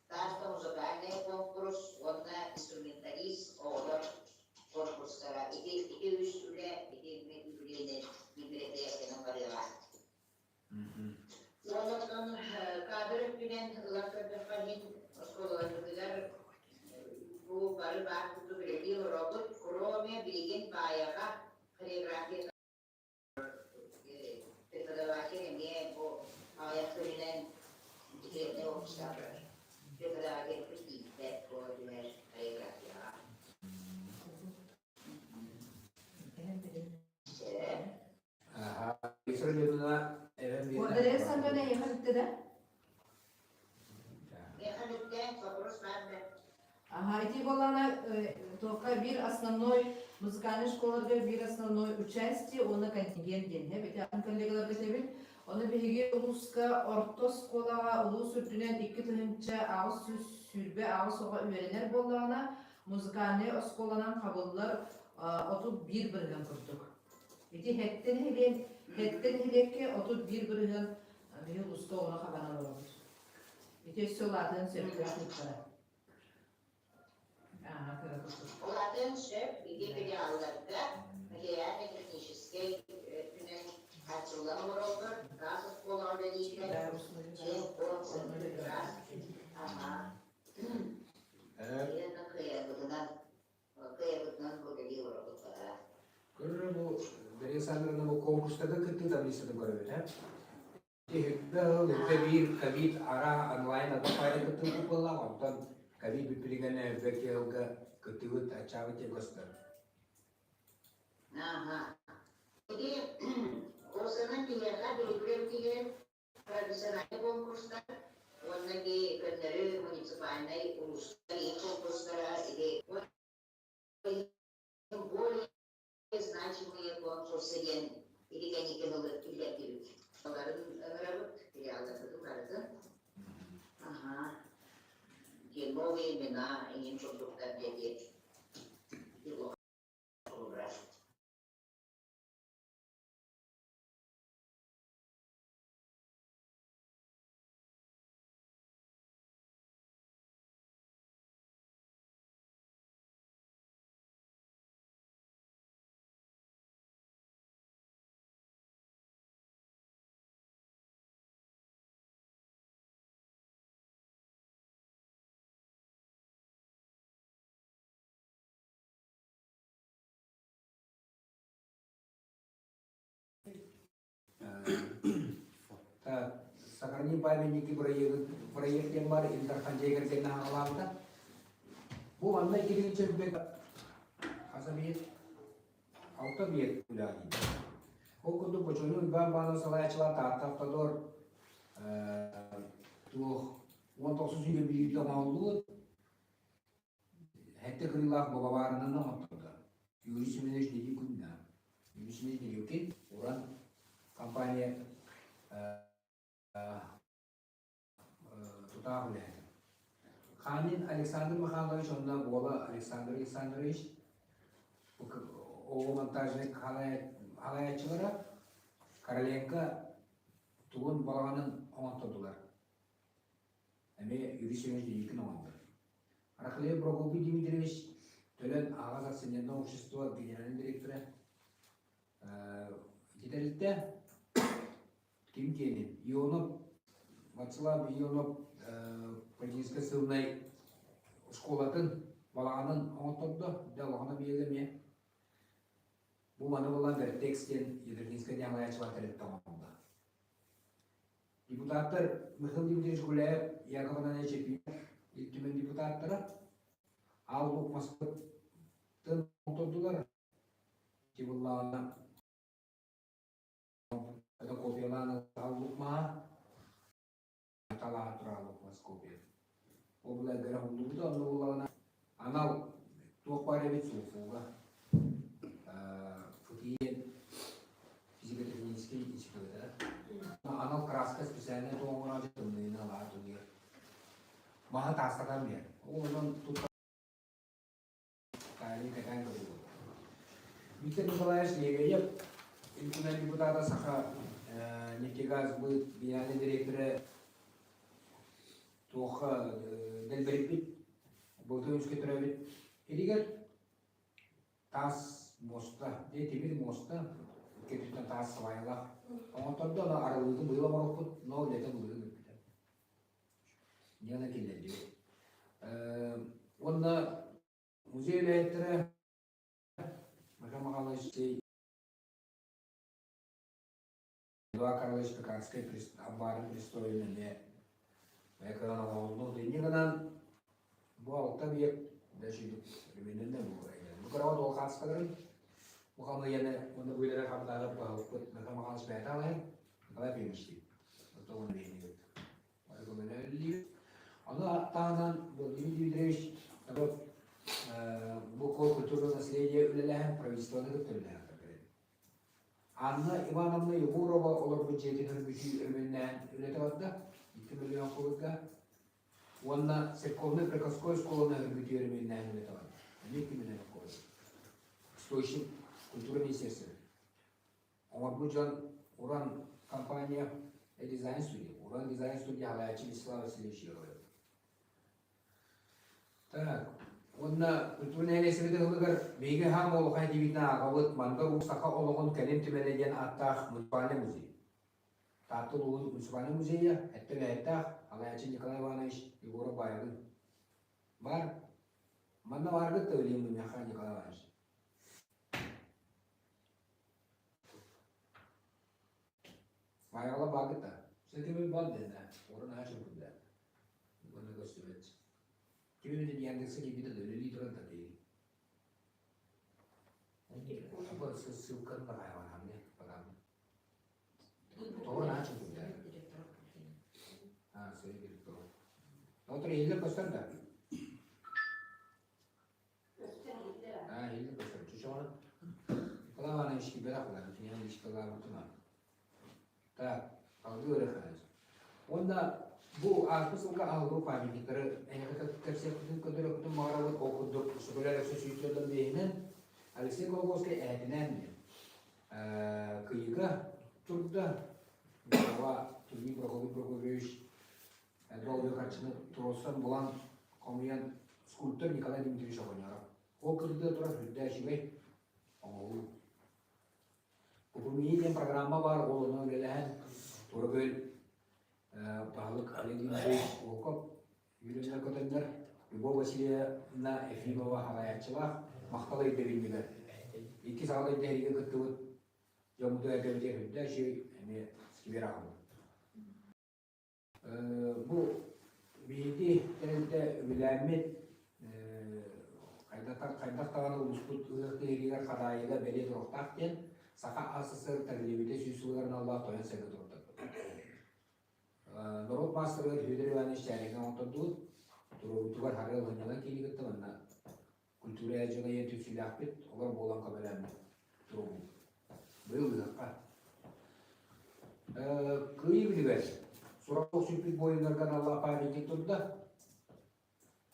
Таатта музыкальнай конкурс уонна инструменталист оҕолор конкурстара. Ити ити үс үлэ ити юбилейнай мероприятиенан барыаҕа. Уонна кадр өттүнэн ылан көрдөххө иһин оскуолаларбытыгар бу бары баар курдук үлэлии олоробут. Кроме билигин Баайаҕа хореография преподаватель эмиэ бу аҕыйах күнүнэн декретнэй отпускаҕа барар. Преподаватель тиийбэт буола түһэр хореографияҕа. Дария Александровна эйиэхэ бүттэ да? Миэхэ бүттэ, вопрос баар да? Ага, ити буоллаҕына туохха биир основной музыкальнай школаларга биир основной участие уонна контингент диэн эбит атын коллегаларга этэбин. Ону биһиги улууска орто оскуолаҕа улуус үрдүнэн 2828 оҕо үөрэнэр буоллаҕына, музыкальнай оскуоланан хабыллар 31% курдук. Ити хэттэн нэһилиэк, хэттэн нэһилиэккэ 31% биһи улууска оҕону хабан олоробут. Ити өссө улаатыан сөптөөх ыыттара. Ааһа кыра курдук. Улаатыан сөп, ити филиалларга материально-техническэй өттүнэн хааччыллан олороллор, гаас оскуолаҕа үлэлииллэр, дьиэ, уот, сырдык, ыраас. Аха. Мария Александровна бу конкурстарга кыттыы таблицатын көрөбүт, э? Үһүккэ ыал үккэ биир ковид араа онлайн ата файла кыттыыбыт буоллаах, онтон ковид бүппүтүгэн өлбөт ыалга кыттыыбыт аччаабыт диэн көстөр. Ага. Ити осынан киһиэхэ билигин тиийэн профессиональный конкурстар уонна ки көннөрү муниципальнай улуустар конкурстара ити более значимые конкурсы диэн ити кэнники киллэрдибит. Оларын ыҥырабыт, филиалларбытын барытын. Аха. Новые имена, иҥин курдуктар диэки. Сохрани памятники проект диэн бар Ил Дархан дьиэ кэргэнэ аҕалаабыта. Бу манна кирилл чөлбөк хаса биир алта биир үлэҕэ Ол курдук Бочуонун Уйбаан Баанов салайааччылар Таатта Автодор туох 19 үйэ биирдэ оҥоһуллубут Сэттэ кырыылаах бабабаарынан оҥоттордо. Юрий Семенович Дедюкин Юрий Семенович Дедюкин Уран компания тутаах үлэһитэ. Ханин Александр Михайлович уонна уола Александр Александрович оҕо монтажник халайааччылара Короленко тугун балаҕанын оҥоттордулар. Эмиэ Юрий Семенович Дедюкин оҥордо. Рахлеев Прокопий Дмитриевич Төлөн аҕас акционерное общество генеральный директора ити тэрилтэ ким киэнин Ионов Вацлав Ионов политическай сылынай школатын балаҕанын оҥоттордо дьэ олоҕуна биэгэ эмиэ бу маны булан Вертекс диэн Ядринскай диэн салайааччылар тэрилтэ оҥордо. Депутаттар Михаил Дмитриевич Гуляев, Яков Ананьевич Епимов, Ил Түмэн депутаттара Аал Луук Москваттан оҥордулар. Тибуллаҕына копиялаан Аал Луук маһа талаан турар Аал Луук мас копия. Ол буларгара хуллубута, онно буллаҕына анал туох баар эбит суофуга ФТИ физико-технический института анал краска специальная туоҥҥа тымныыны алаа тунуйар маһы таастатан биэр ол онон тутта таайын кэтээн көрүү Виктор Николаевич Лебедев Ил Түмэн депутата Саха нефтегаз быт генеральный директора туохха дэлбэриппит Болтон үскэ төрөөбүт иригэр таас муоста, дьэ тимир муоста, икки өттүттэн таас сабайалаах. Оҥоттордо аны арыллыытын быйыл оҥороппут, но үлэтэ былырыын бүппүтэ. Диана киллэрдибит. Уонна музей үлэһиттэрэ Михаил Михайлович Эдуард Карлович Пекарскай амбаарын пристройун эмиэ бэйэ оҥоһуллубут. Инньэ гынан бу алта объект даже ревеннэннэ бу бу кыраҕа дуол хаасталарын бу хамыйаны уонна бу үлэлэр хамнааҕы баһылыкпыт Михаил Михайлович бэйэтэ алайын Николай Пемичтиир. Оттон биһиги Ону таһынан Владимир Дмитриевич бу культурное наследие үлэлэһэн правительствоны кытта үлэлэһэн Анна Ивановна Егорова олорбут дьиэтин өргүтүү өрөмүөннээн үлэтэ барда, 2 миллион кубика. Уонна церковнай приходской школаны өргүтүү өрөмүөннээн үлэтэ барда. Эмиэ 2 миллион кубик. Источник культура министерствота. Оҥорбут дьон Уран компания дизайн студия. Уран дизайн студия салайааччы Вячеслав Васильевич Егоров. Так, уонна культурнай нэһилиэстибэтин ылыгар биһиги хаам олохай диэбитинэн ааҕабыт Мандар Уус саха олоҕун кэлин түмэлэ диэн ааттаах муниципальнай музей. Таатта улууһун муниципальнай музейа эттэ-үлэһиттээх салайааччы Николай Иванович Егоров Баайабын баар. Манна бааргыт да билигин мунньахха Николай Иванович. Баайаҕала баагыт да. Сэтими бал дэнэ. Орун аһа чуҥкунда. Уонна көстүбэт. Кими билин Яндекса киирбитэ да үлэлии турар да дии. Бу ссылканы да хайаҕан багам. Тоҕо наһаа чуҥкунда. А, совет директоров. Доктор иһиллэр көстөр да? А, иһиллэр көстөр. Чучоҕун Николай Иванович киберах улар, киниэн ишкалаабытынан. Так, салгыы өрө Уонна бу ааспыт сылга аһыллыбыт памятниктары эһиэхэ кэпсиэхпитин көрдөрүөхпүтүн баҕарабыт. Ол курдук Сөкүлэр өссө сүүс биэһинэн Алексей Кулаковскай эһэтинээн Кыйыга турда. Глава Тургин Прокопий Прокопьевич элбэх харчыны туруорсан булан хомуйан скульптор Николай Дмитриевич Оҕонньоров. Ол кырдыа турар үрдээ үчүгэй оҥоһуу. Купумии диэн программа баар, ол ону үлэлэһэн Тургөл баһылык Олег Дмитриевич Волков Юрий көтөннөр Любовь Васильевна Ефимова салайааччылаах махтал өйдөбүнньүгэр икки саҕа өйдөһүүгэ кыттыбыт дьоммутугар кэмитиэр үрдэ үчүгэй эмиэ сквер аҕалбыт. Бу биһиги тэрилтэ үбүлээммит хайдах даҕаны улууспут ыһыах тиһигэр Хадаайыга бэлиэ туруохтаах диэн Саха АССР тэриллибитэ сүүс сылыгар аналлаах тойон сэргэ туруктарбыт. Норуот маастарыгар Федор Иванович Чээрингэ оҥоттордубут. Туруорбутугар Харыал Һынньалаҥ киини кытта манна культура дьоно ийэн түмсүүлээхпит, олор буолан көмөлөөн туруорбут. Быйыл ыһыахха. Кыайыы күнүгэр сурах сүппүт буойуннарга аналлаах памятник турда.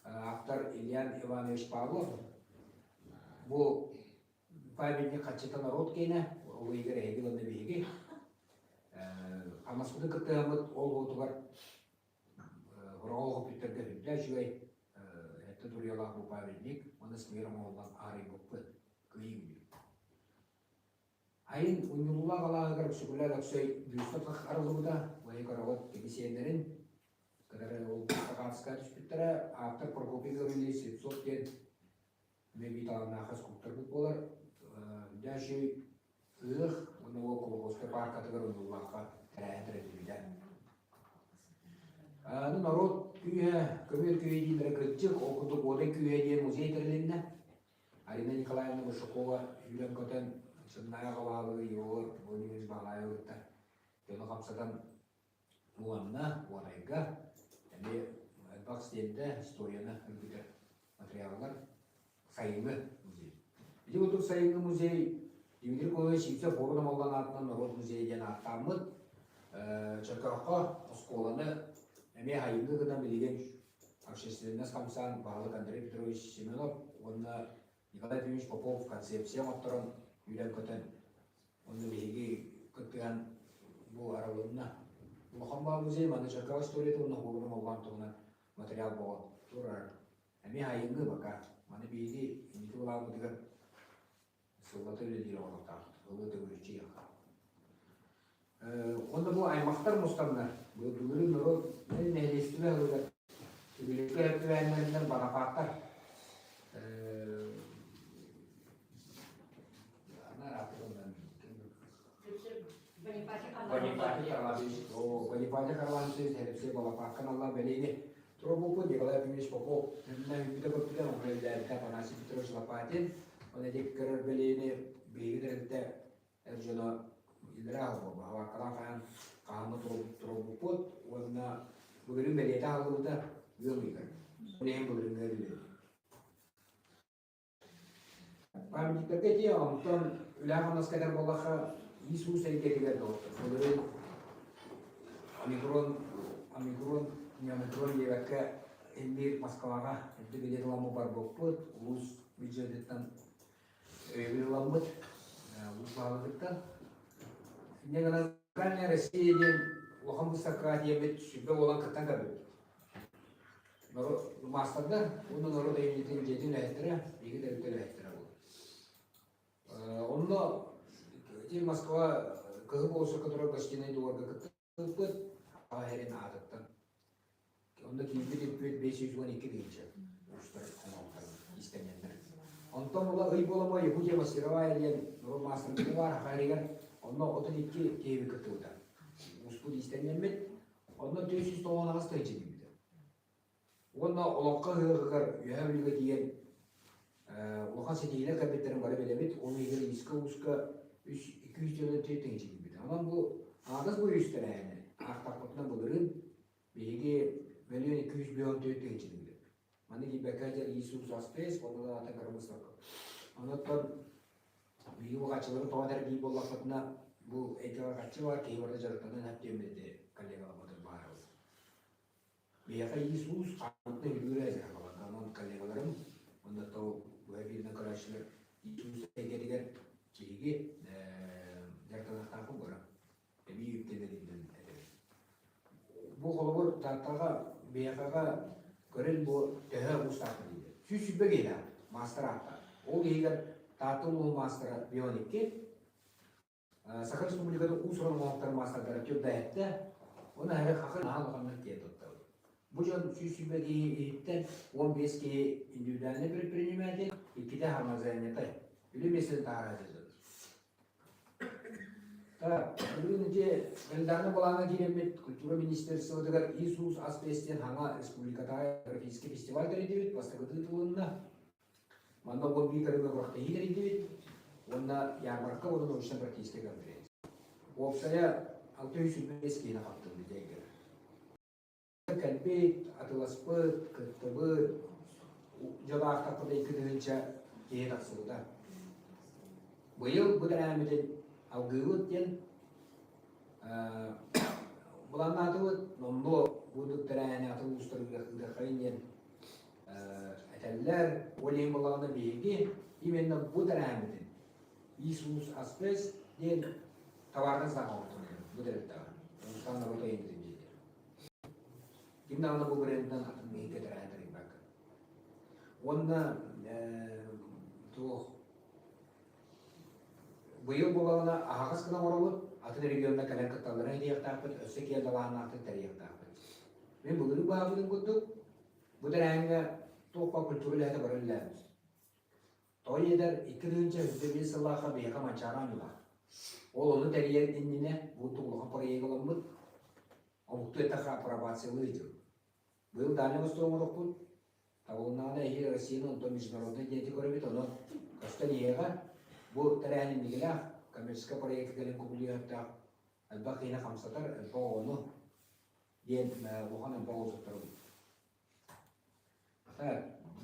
Автор Ильян Иванович Павлов. Бу памятник хаччыта норуот киэнэ, ол иһигэр эһиги уонна биһиги. Хамаспытын кыттыһаммыт ол уотугар Хороҕо көппүттэргэ сүрдээх үчүгэй эттэ туруйалаах бу памятник уонна сквер оҥоһуллан аарыйбыппыт. Кыайыы күнү. Айын унньулуулаах алааһыгар Өксөкүлээх Өксөй бюста арыллыбыта. Уһай көрөҕүт кини сиэннэрин кытары ол Сахарская түспүттэрэ. Ааптар Прокопий Гаврильевич Слепцов диэн Мэби талааннаах скульпторбут буолар. Дальше ыһыах уонна ол Колхозскай пааркатыгар унуллаахха тэрээһин тэриллибитэ. Аны норуот күүһэ, көмүөл күүһэ дииллэрэ кырдьык, ол курдук Уодай күүһэ диэн музей тэрилиннэ. Арина Николаевна Большакова сүүрэн-көтөн Сыннаайа Халаалыгы Егор Владимирович Баалаевы кытта дьону хамсатан уонна Уодайга эмиэ элбэх стендэ историяны үргүтэр материаллар сайыҥҥы музей. Ити курдук сайыҥҥы музей Дмитрий Николаевич Сивцев Боруна Амаллан аатынан норуот музейа диэн ааттааммыт Чөркөөххө оскуоланы эмиэ сайыҥҥы гынан билигин общественность хамсаан баһылык Андрей Петрович Семенов уонна Николай Ефимович Попов концепция оҥотторон үүрэн-көтөн онно биһиги кыттыһан бу арылынна. Улахан баа музей манна Чөркөөх историята уонна Хуорун Амаллан туһунан материал боҕо турар. Эмиэ айыҥҥы бака. Маны биһиги инники былааммытыгар сыллата үлэлиир оҕолордоохпут. Ылы төгүрүччү яха. Онно бу аймахтар мустаннар, былырыын норуот нэһилиэстибэ ылыгар Түбүлүккэ түбэһиннэринэн Бонапартар Бонифатий Харламович Алексей Балапаакка аналлаах бэлиэни туруорбуппут Николай Ефимович Попов үппүтэ көппүтэ оҥоро үлэлээбитэ Афанасий Петрович Лопатин он эдик көрөр бэлиэни биһиги тэрилтэ эр дьоно иллэрээ буолла хабааккалаан хаһан хаһаҥҥа туруорбуппут уонна былырыын бэлиэтэ аһыллыбыта ыам ыйыгар. Ол иһин былырыыҥҥа үлэлиир. Памятниктарга ити онтон үлэ-хамнаска этэр буоллахха Иисус эйгэтигэр доҕоттор. Былырыын омикрон, омикрон, не омикрон диэбэккэ иннир Москваҕа эрдэ билиэт ыламмыт барбыппыт, улуус бюджетыттан өйөбүл ыламмыт улуус баһылыгыттан. Инньэ гынан Музыкальная Россия диэн улахан быыстапкаҕа тиийэммит сүбэ буолан кыттан көрбүппүт. Норуот маастардар уонна норуот айымньытын дьиэтин үлэһиттэрэ, биһиги тэрилтэ үлэһиттэрэ буолар. Онно ити Москва Кыһыл болуоссакка турар гостиный дворга кыттыбыппыт Аҕа иһэрин аатыттан. Онно киирбит үппүт 512 тыһыынча уустар оҥоһуктарын иистэнньэннэр. Онтон була ый буоламма Якутия мастеровая диэн норуот маастарыгар баар Саха иһигэр онно 32 киһи кыттыбыта. Туппут иистэнньэммит, онно 498 тыһыынча киирбитэ. Уонна олоҥхо ыһыаҕыгар Үөһээ Бүлүүгэ тиийэн улахан ситиһиилэр кэлбиттэрин бары билэбит. Ол иһигэр иискэ-ууска 204 тыһыынча киирбитэ. Онон бу аҕыс бу үс тэрээһини аахтахпытына былырыын биһиги мөлүйүөн 254 тыһыынча киирбит. Маны киирбэккэ дьэ Иисус Аспес, онно атын кырамыссакка. Онон биһиги бухаччылары тоҕо этэр биир буоллахпытына, бу эйгэҕэ хаччы баар, киһи барыта дьарыктанан эп диэммит коллегаларбытын баарабыт. Биһиэхэ Иисус хааммытын үлүүрэ дьаһалларга онон коллегаларым уонна то быһа бииринэн көрөөччүлэр Иисус эйгэтигэр биһиги дьарыктаныахтаахпыт бара. Эбии үптэнэринэн этэбин. Бу холобур Тааттаҕа биһиэхэҕэ көрөн бу төһө уустаахпыт дииллэр. 120 киһилээх маастар ааттаах. Ол иһигэр Таатта улууһун маастара 52, Саха Республикатын уус-уран оҥоһуктарын маастардара түрдэһэттэ, уонна эһэри хахыр наһаа улаханнык киэн туттабыт. Бу дьон 120 киһи иһиттэн 15 киһи индивидуальный предприниматель, иккитэ самозанятай. Үлэ миэстэтин таһаарар дьон. Бүгүн ити календарнай былааҥҥа киирэммит культура министерствотыгар Иисус Аспес диэн хаҥа республикатааҕы графическай фестиваль тэрийдибит, бастакы тыытылынна. Манна 11 көрүҥҥэ күрэхтэһии тэрийдибит уонна ярмарка уонна научно-практическай конференция. Уопсайа 625 киһини хаптыллыбыт эйгэр. Кэлбит, атыласпыт, кыттыбыт, дьон аахтахпыт 2 тыһыынча киһи тахсыбыта. Быйыл бу тэрээһиммитин алгыыбыт диэн былааннаатыбыт, номнуо бурдук тэрээһини атын улуустарга ыытыаххайын диэн этэллэр. Ол иһин буоллаҕына биһиги именно бу тэрээһиммитин Иисус Аспес диэн табаарынан саҥа оҥортон бу тэрилтэҕэ. Уустаан норуот айымньытын дьиэтигэр. Ким даҕаны бу брендинэн атын биһиги тэрээһин тэрийбэккэ. Уонна туох быйыл буоллаҕына аһаҕас гына оҥоробут, атын регионна кэлэн кытталларын этиэхтээхпит, өссө киэҥ далааһыннаахтык тэрийиэхтээхпит. Мин былырыын баһаабытым курдук, бу тэрээһиҥҥэ туох баар культура үлэһитэ бары үлэлээбит. Тоҕо диэтэр, 2025 сыллаахха биһиэхэ Манчаары оонньуулаах. Ол ону тэрийэр иннинэ бу улахан проект ылыммыт, омуктуу эттэххэ апробациялыы ыытыллыбыт. Быйыл Дальний Восток оҥоруохпут, табылыннаҕына эһиил Россияны онтон международнай диэти көрөбүт, онон көстөн иһиэҕэ. Бу тэрээһин инникилээх коммерческай проект кэлин кубулуйуохтаах элбэх киһини хамсатар, элбэх оҕону диэн улахан элбэх олусуттарбыт.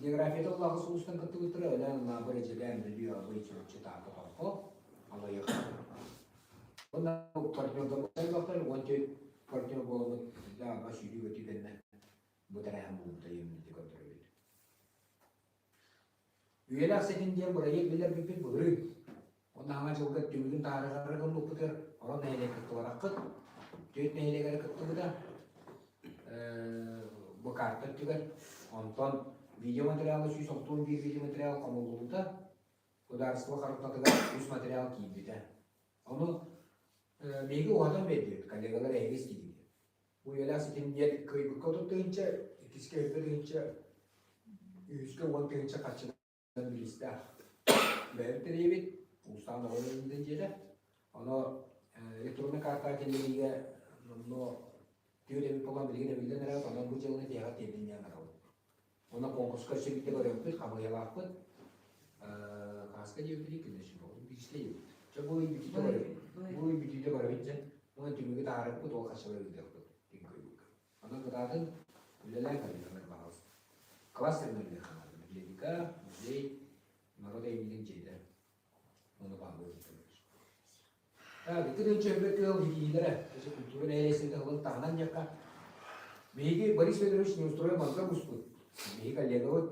Географията улахан сулустан кыттыбыттара Өлөөн, Лаабыр, Эдьигээн, Бүлүү, Абый, Чурапчы, Таатта, Томпо, Алайах. Уонна партнердар элбэхтэр, 14 партнер буоламмыт да сүүрүү көтүү кэннэ бу тэрээһин буолбута диэммити көрдөрөбүт. Үйэлээх ситим диэн бырайыак биллэрбиппит былырыын. Уонна Саҥа дьылга түмүгүн таһаарыгар гыммыппытыгар орон нэһилиэк кыттыбатаххыт. Түөрт нэһилиэк эрэ кыттыбыта. Бу карта өттүгэр. Онтон видеоматериалы 161 видеоматериал хомуллубута. Государство харалтатыгар үс материал киирбитэ. Ону биһиги уһатан биэрдибит, коллегалар эһиги истигит. Бу үйэлээх ситим диэн кыайбыкка 30 тыһыынча, иккискэ 20 тыһыынча, үһүскэ 10 тыһыынча харчынан бириистээх. Бэйэбит тэрийэбит, Уустаан оҕолорун дьиэтэ. Ону электроннай картаҕа киллэриигэ номнуо түөрт эбит буолан билигин эбиллэн эрэр, онон бу дьыаланы тиһэҕэр тиэрдин диэн барабыт. Онно конкурска өссө биирдэ көрөммүт, хамыыһыйалаахпыт. Хааска диэбитин күнүс биирсэ диэбит. Чэ бу ый бүтүүтэ көрөбүт. Бу ый бүтүүтэ көрөбүт дьэ. Уонна түмүгү таһаарыппыт, ол хаччалар ыытыахпыт. Онон кытаатын үлэлээн көрүөххэ баҕалаах. Кластерный үлэ хаалар. Библиотека, музей, народ айымньытын дьиэтэ. Ону баҕалыы ыытыллар. Так, ити тыынча өлбөт кыыл иһиилэрэ, культура нэһилиэстибэтин ылын таһынан диэххэ, биһиги Борис Федорович Неустроев манга муспут. Биһиги коллегабыт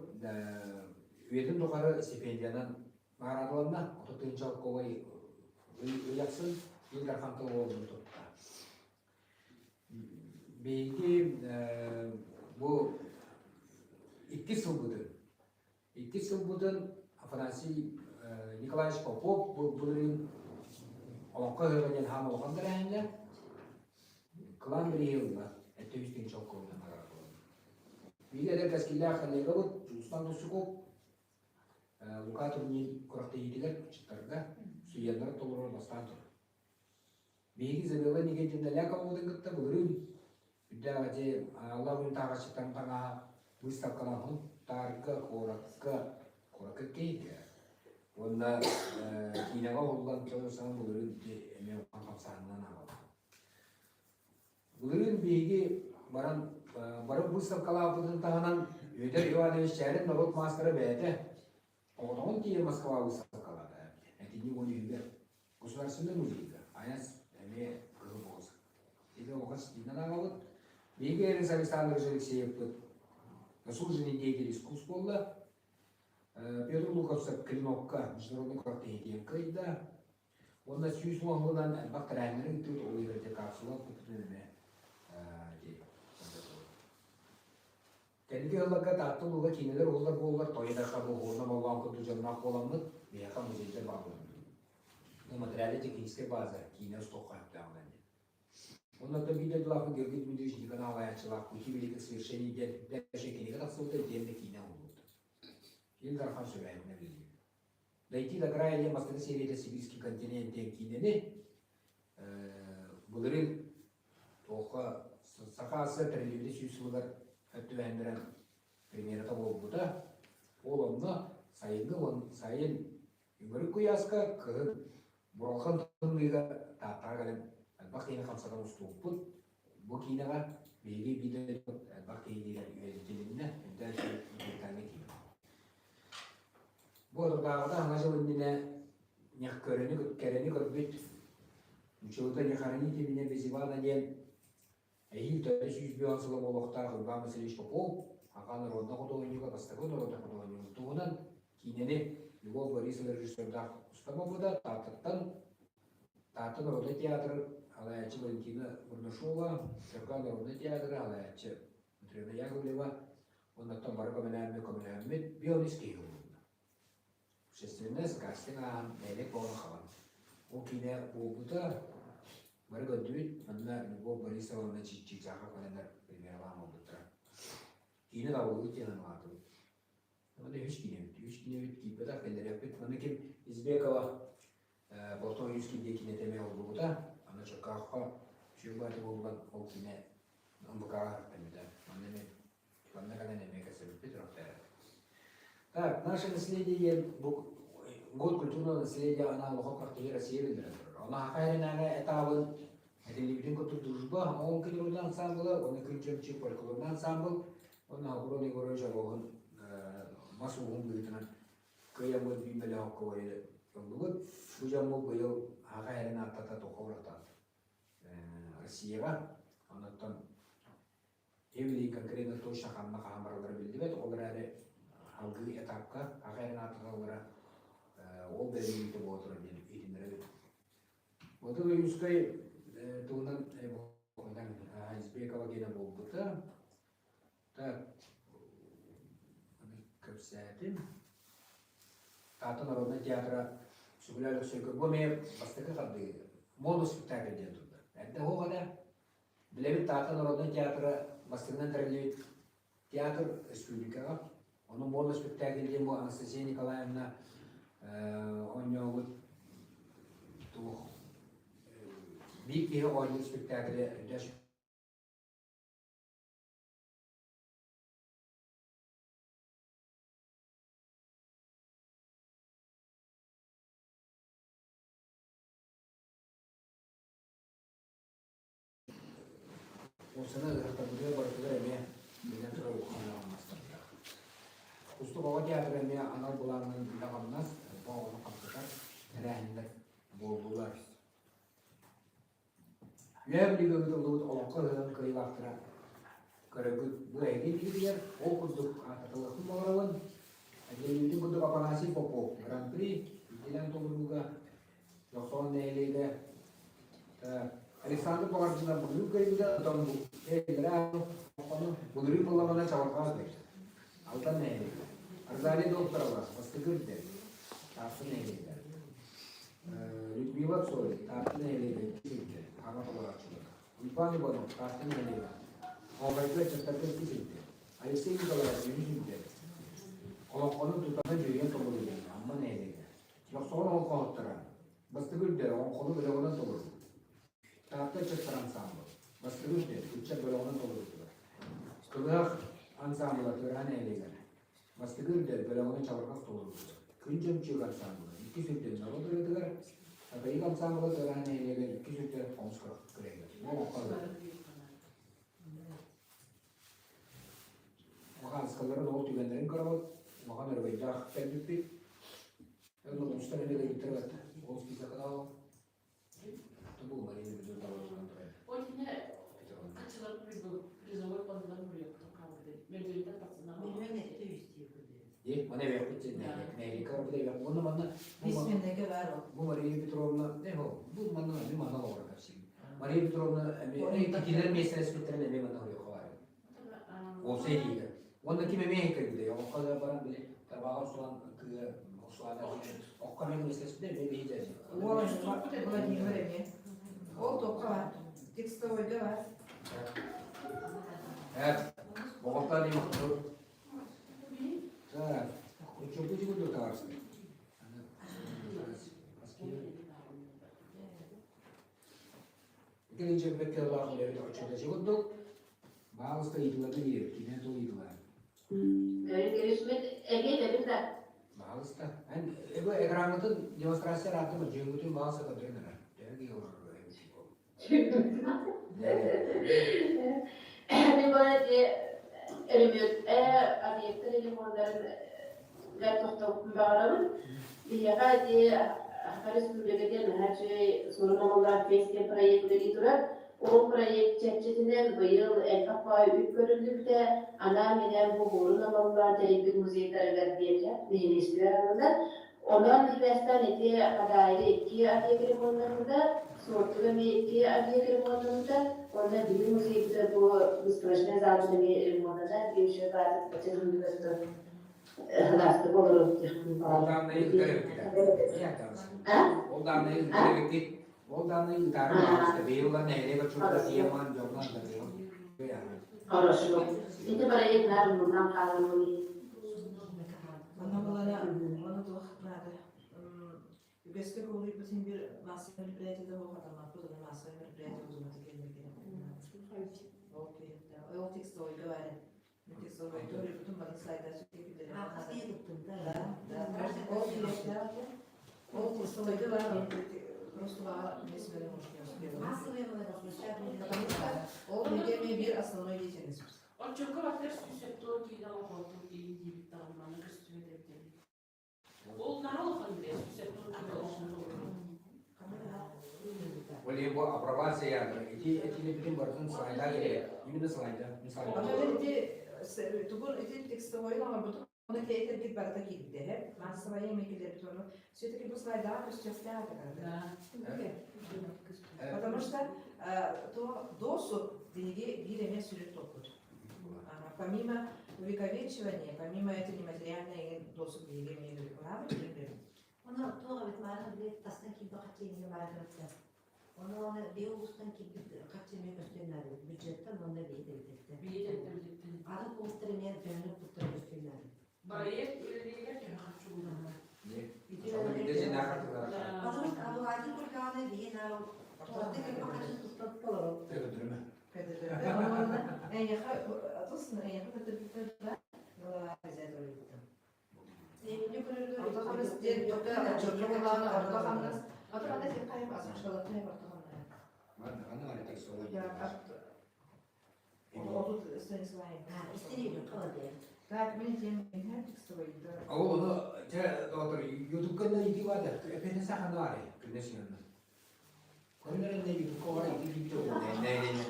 үйэтин тухары стипендиянан наҕараадаланна, 30 тыһыынча алкоголь ый ахсын Ил Дархантан уолун тутта. Биһиги бу иккис сылбытын Иккис сылбытын Афанасий Николаевич Попов былырыын Олоҥхо ыһыаҕа диэн хаан улахан тэрээһиҥҥэ кылаан бирииһи ылла, 700 тыһыынча холкуонунан наҕараадаланна. Биир эдэр кэскиллээх коллегабыт Дьулустан Тусуков Лука турнир күрэхтэһиитигэр ыччаттарга судьуйалары толорор бастаан турар. Биһиги Изабелла Никитина Ляковалыын кытта былырыын үрдээх ити аналлаах күн таһаҕасчыттан таҥаһа выставкалаан Һунтаарга, куоракка, куоракка киэйгэ уонна киинэҕэ уһуллан дьон былырыын ити эмиэ улахан хамсааһынынан ааҕаллар. Былырыын биһиги баран бары выставкалаабытын таһынан Үөдэр Иванович Чээрин норуот маастара бэйэтэ оҕотоҕун тиийэ Москваҕа выставкалаата. Этинньик 13-үгэр Государственнай музейга айас эмиэ кыһыл болос. Ити олохо ситиинэн ааҕабыт. Биһиги Эрис Александрович Алексеевпыт заслуженный деятель искусств буолла. Петр Луковцев Клинокка международный квартиры кыайда. Уонна 110 сылынан элбэх тэрээһиннэри ыытыы ол иһэр капсула куппутун эмиэ Кэнники ыалларга Таатта улууга киинэлэр уһуллар буоллар, Тойодаха буоһуурна боллоон курдук дьонноох буоламмыт, биһиэхэ музейдар бааллар. Ну, материально-техническэй база киинэ устуохха сөптөөҕүнэн диэн. Онно биир дойдулаахпыт Георгий Дмитриевич Николаев айааччылаах «Пути великих свершений» диэн дальше кинигэ тахсыбыта, итиэннэ киинэ уһуллубута. Ил Дархан сүбэһитинэн үлэлиир. Дойти до края диэн бастакы серията Сибирский континент диэн киинэни былырыын туохха Саха АССР тэриллибитэ 100 сылыгар өттүбэһиннэрэн премьерата буолбута. Ол онно сайыҥҥы сайын үмүрүк куйааска, кыһын буралхан тымныыга Тааттаҕа кэлэн элбэх киһини хамсатан устубуппут. Бу киинэҕэ биһиги биир элбэх киһи үйэтитилиннэ, үрдээн документальнай киинэ. Бу отутааҕыта Саҥа дьыл иннинэ көрөнү, кэрэни көрбүт Учуота не хороните меня без Ивана диэн эһиил 405 сыла буолуохтаах Иван Васильевич Попов Аҕа народнай худуоһунньуга бастакы народнай худуоһунньугун туһунан киинэни Любовь Борисова режиссердаах уста буолбута. Тааттаттан Таатта народнай театр салайааччы Валентина Бурнашова, Чөркөөн народнай театра салайааччы Матрена Яковлева Оннуттан бары көмөлөөммүт көмөлөөммүт биолис киһи уһулунна. Общественность кастинг ааһан нэһилиэк буолан хабан. Ол киинэ буолбута бары көрдүбүт. Манна Любовь Борисовна Чиччичаха кэлэннэр премьералаан буолбуттара. Киинэ табыллыбыт диэн анаатыбыт. Манна үс киинэбит. Үс киинэбит киирбэтэх кэллэриэхпит. Манна ким Избекова Болтон үс киинэ киинэтэ эмиэ уһуллубута. Аны Чөркөөххө үчүгэй буолбут ол киинэ МВК-ҕа көрдөрбүтэ. Манна эмиэ Манна кэлэн эмиэ кэпсэппит Так, наше наследие год культурного наследия она олохо картыгы Россия биллэрэ турар. Она хахайринааҕы этабын этиллибитин курдук дружба оҥон күнүрүн ансамблы, оны күн чөмчү фольклорный ансамбл, онно Хаброн Егорович Оруоһун мас ууһун быһыытынан кыайаммыт биир бөлөҕө ыллыбыт. Бу дьоммут быйыл хахайрин ааттата тоққа барахтаат Россияҕа. Оннуттан Евлей конкретно точно ханна хаһан бараллара биллибэт, ол эрээри салгыы этапка аҕа эрин аатыраллара ол бэлэмнииртэ буола турар диэн иһитиннэрэбит. Владимир Ойуунскай туһунан Избекова диэнэ буолбута. Так, кэпсээтим. Таатта народнай театра Сүгүлэ Өлөксөйгө бу эмиэ бастакы хардыы моноспектакль диэн турда. Эрдэ оһох этэ. Билэбит Таатта народнай театра бастакынан тэриллибит театр республикаҕа. Ону моно-спектакль диэн бу Анастасия Николаевна оонньообут туох биир киһи оонньуур спектакле өйдөс Уопсайынан ыһыахтарбытыгар барытыгар эмиэ биллэн турар улахан үлэ-хамнастардаах. Кустук оҕо театра эмиэ анал былаанынан үлэ-хамнас, элбэх оҕону хамсатар тэрээһиннэр буоллулар. Үөһээ Бүлүүгэ ыытыллыбыт Олоҥхо ыһыаҕын кыайыылаахтара көрөгүт бу эһиги иннигитигэр ол курдук ааттатыллыахпын баҕарабын. Эдьиийбитин курдук Афанасий Попов Гран-при идэлээн толорууга Дохсоҕон нэһилиэгэ Александр Баҕардьына былырыын көрбүтэ, оттон былырыын буоллаҕына чаҕылҕан көрбүтэ. Алдан нэһилиэгэ. Розалия Докторова бастакы үрдэл. Таатта нэһилиэгэ. Людмила Цой, Таатта нэһилиэгэ иккис үрдэл. Аҕа толорооччулар. Уйбаан Иванов, Таатта нэһилиэгэ. Оҕолорго ыччаттарга иккис үрдэл. Алексей Николаев үһүс үрдэл. Олоҥхону тутана дьүһүйэн толоруйан Амма нэһилиэгэ. Дьохсоҕон олоҥхоһуттара бастакы үрдэл олоҥхону бөлөҕүнэн толоруу. Таатта ыччаттар ансаамбыл бастакы үрдэл ыччат бөлөҕүнэн толорбутугар. Кылыһах ансаамбыла Тыараһа нэһилиэгэр бастакы үрдэл бөлөҕүнэн чабырҕах толорбутугар. Күн чөмчүүк ансаамбыла иккис үрдэл норуот ырыатыгар, Сатайык ансаамбыла Тыараһа нэһилиэгэр иккис үрдэл хомус күрэһигэр. Бу олоххо Улахан ол түгэннэрин көрөбүт, улахан өрөгөйдөөх кэлбиппит. Устан эмиэ ыйыттар барда. Ол списокка Бу Мария Петровна турар. Ол кине качылар призовой фондунан бүрүөктөн хаалбыт. Мөлүйүөнтэн тахсына. Миллион эттэ үстүү курдук. Е, мана эбэхпит Америка бу эбэх. Уонна манна Письменныйга баар ол. Бу Мария Петровна, не ho, бу манна эми манна олорор капсин. Мария Петровна эми кикилер миэстэлэспиттэрин эми манна хоруйха бар. Ол сэриигэ. Уонна ким эмиэ кэлбитэ, окко да баран били табаҕа сулан кыа сулан окко эмиэ миэстэлэспитэ эмиэ биһи Уол Владимир эмиэ. Ол токка бар. Текстовойга бар. Э, оҕолтон не мохтур. Так, учебу тигу таарсын. Иккини дьэббэккэ ылаах үлэбит оччото курдук баалыста ыйытыларга биэрэр кимэ тыл ыйытылар. Көрүн эбиэт эбин да. Баалыста. Эн эбэ экраҥҥытын демонстрация арааттым дьиҥҥитин баалыста көрдөрөн эрэр. Төһө киһи олорор Мин бала дьиэ өрөмүөт объектар ремоннарын гар тохтоппун баҕарабын. Биһиэхэ дьиэ Саха Республика диэн наһаа үчүгэй сурун оҥоллоох биэс диэн проект үлэлии турар. Ол проект чэрчитинэн быйыл элбэх баай үп көрүллүбүтэ, анаан-минээн бу буорун оҥоллоон тэрийбит музейдарыгар диэтэ нэһилиэстибэ арыллар. Онон сибээстээн ити Хадаайы икки объект ремоннаммыта, Суоттуга эмиэ икки объект ремоннаммыта, уонна биһиги музейбыта бу выставочнай залбыт эмиэ ремоннанар, биир үчүгэй баатык бачча Ылаастык олорор диэхпин Ол дааннайы ыытар эбиккит Ол дааннайы ыытар эбиккит. Ол дааннайы ыытаары баҕаста. Быйыл нэһилиэк отчуттар тиэман дьоннон Хорошо. Ити проект наар муннан хаалан Онно булана, оны туох наада. Үгэскэ кубулуйбут син биир массовай мероприятие да хатаммаппыт, оны массовай мероприятие узуматы кэллэргин. Ол ол текстовойга баар. Оччокко баттар сүүсөттүөн киинэ оҥоһуотун иин диэбит даҕаны манна көстүбэт эбит. Ол наһаа улахан үлэ сүүсөттүөн киинэ оҥоһуотун. Ол бу апробация ити этилибитин барытын слайда керек. Именно слайда. Ити тугун ити текстовойун оҥорбутум оны театргит барыта киирдэ массовая эмекилербит ону все-таки бу слайдаҕа көстүөхтээх этэ Потому что то досуг биһиги биир эмэ сүрүн топпут. Помимо увековечивания, помимо этой нематериальной досуг биһиги эмиэ Ону туох эбит мааны били тастан киирбит харчы иҥҥэ баар кырыттар. Ону оны биһи улуустан киирбит харчы эмиэ көстүөн наада. Бюджеттан уонна биһи тэрилтэттэн. Биһи тэрилтэбититтэн. Атын улуустар эмиэ төһөнү куттара көстүөн наада. Проект үлэлииригэр төһө харчы буланар? Потому что обыватель кургааны биһи наар туохта кэлбэ харчы туттан олорор. Эйиэхэ тус эйиэхэ көтөрбүттэр да Орто хамнас диэн только отчуотка буоллаҕына орто хамнас. Орто хамнас диэн хайым асышкалаттан орто хамнас. Отут Станиславовна. Так, мен тем Ол ону те доктор ютубка да ити баада эпене саханы аре күннес юнна. Көрүнэринне ютубка бар ити видео не не не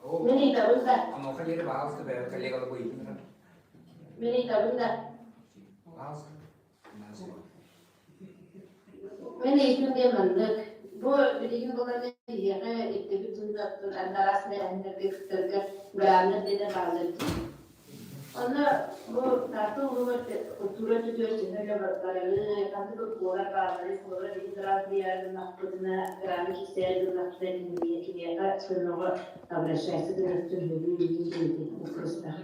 Ол Мен ыйтабын да. Аноха диэри баалыста бэйэ коллегалар бу ыйытын. Мен ыйтабын да. Баалыста. Мен ыйытым диэн маннык. Бу билигин булан биһиэхэ ирдэбил дьонноттон араас тэрээһиннэргэ кыттарга граннар диэн бааллар дии. Онно бу Таатта улууһугар культура өттүгэр төһө үлэ барарый, ханнык куолар баалларый, холобура биһи грант биэрэр гыннахпытына, граны кистэри гыннахпытына киниэхэ көмөҕө обращайся гынар төһөлүү диэн боппуруостаах.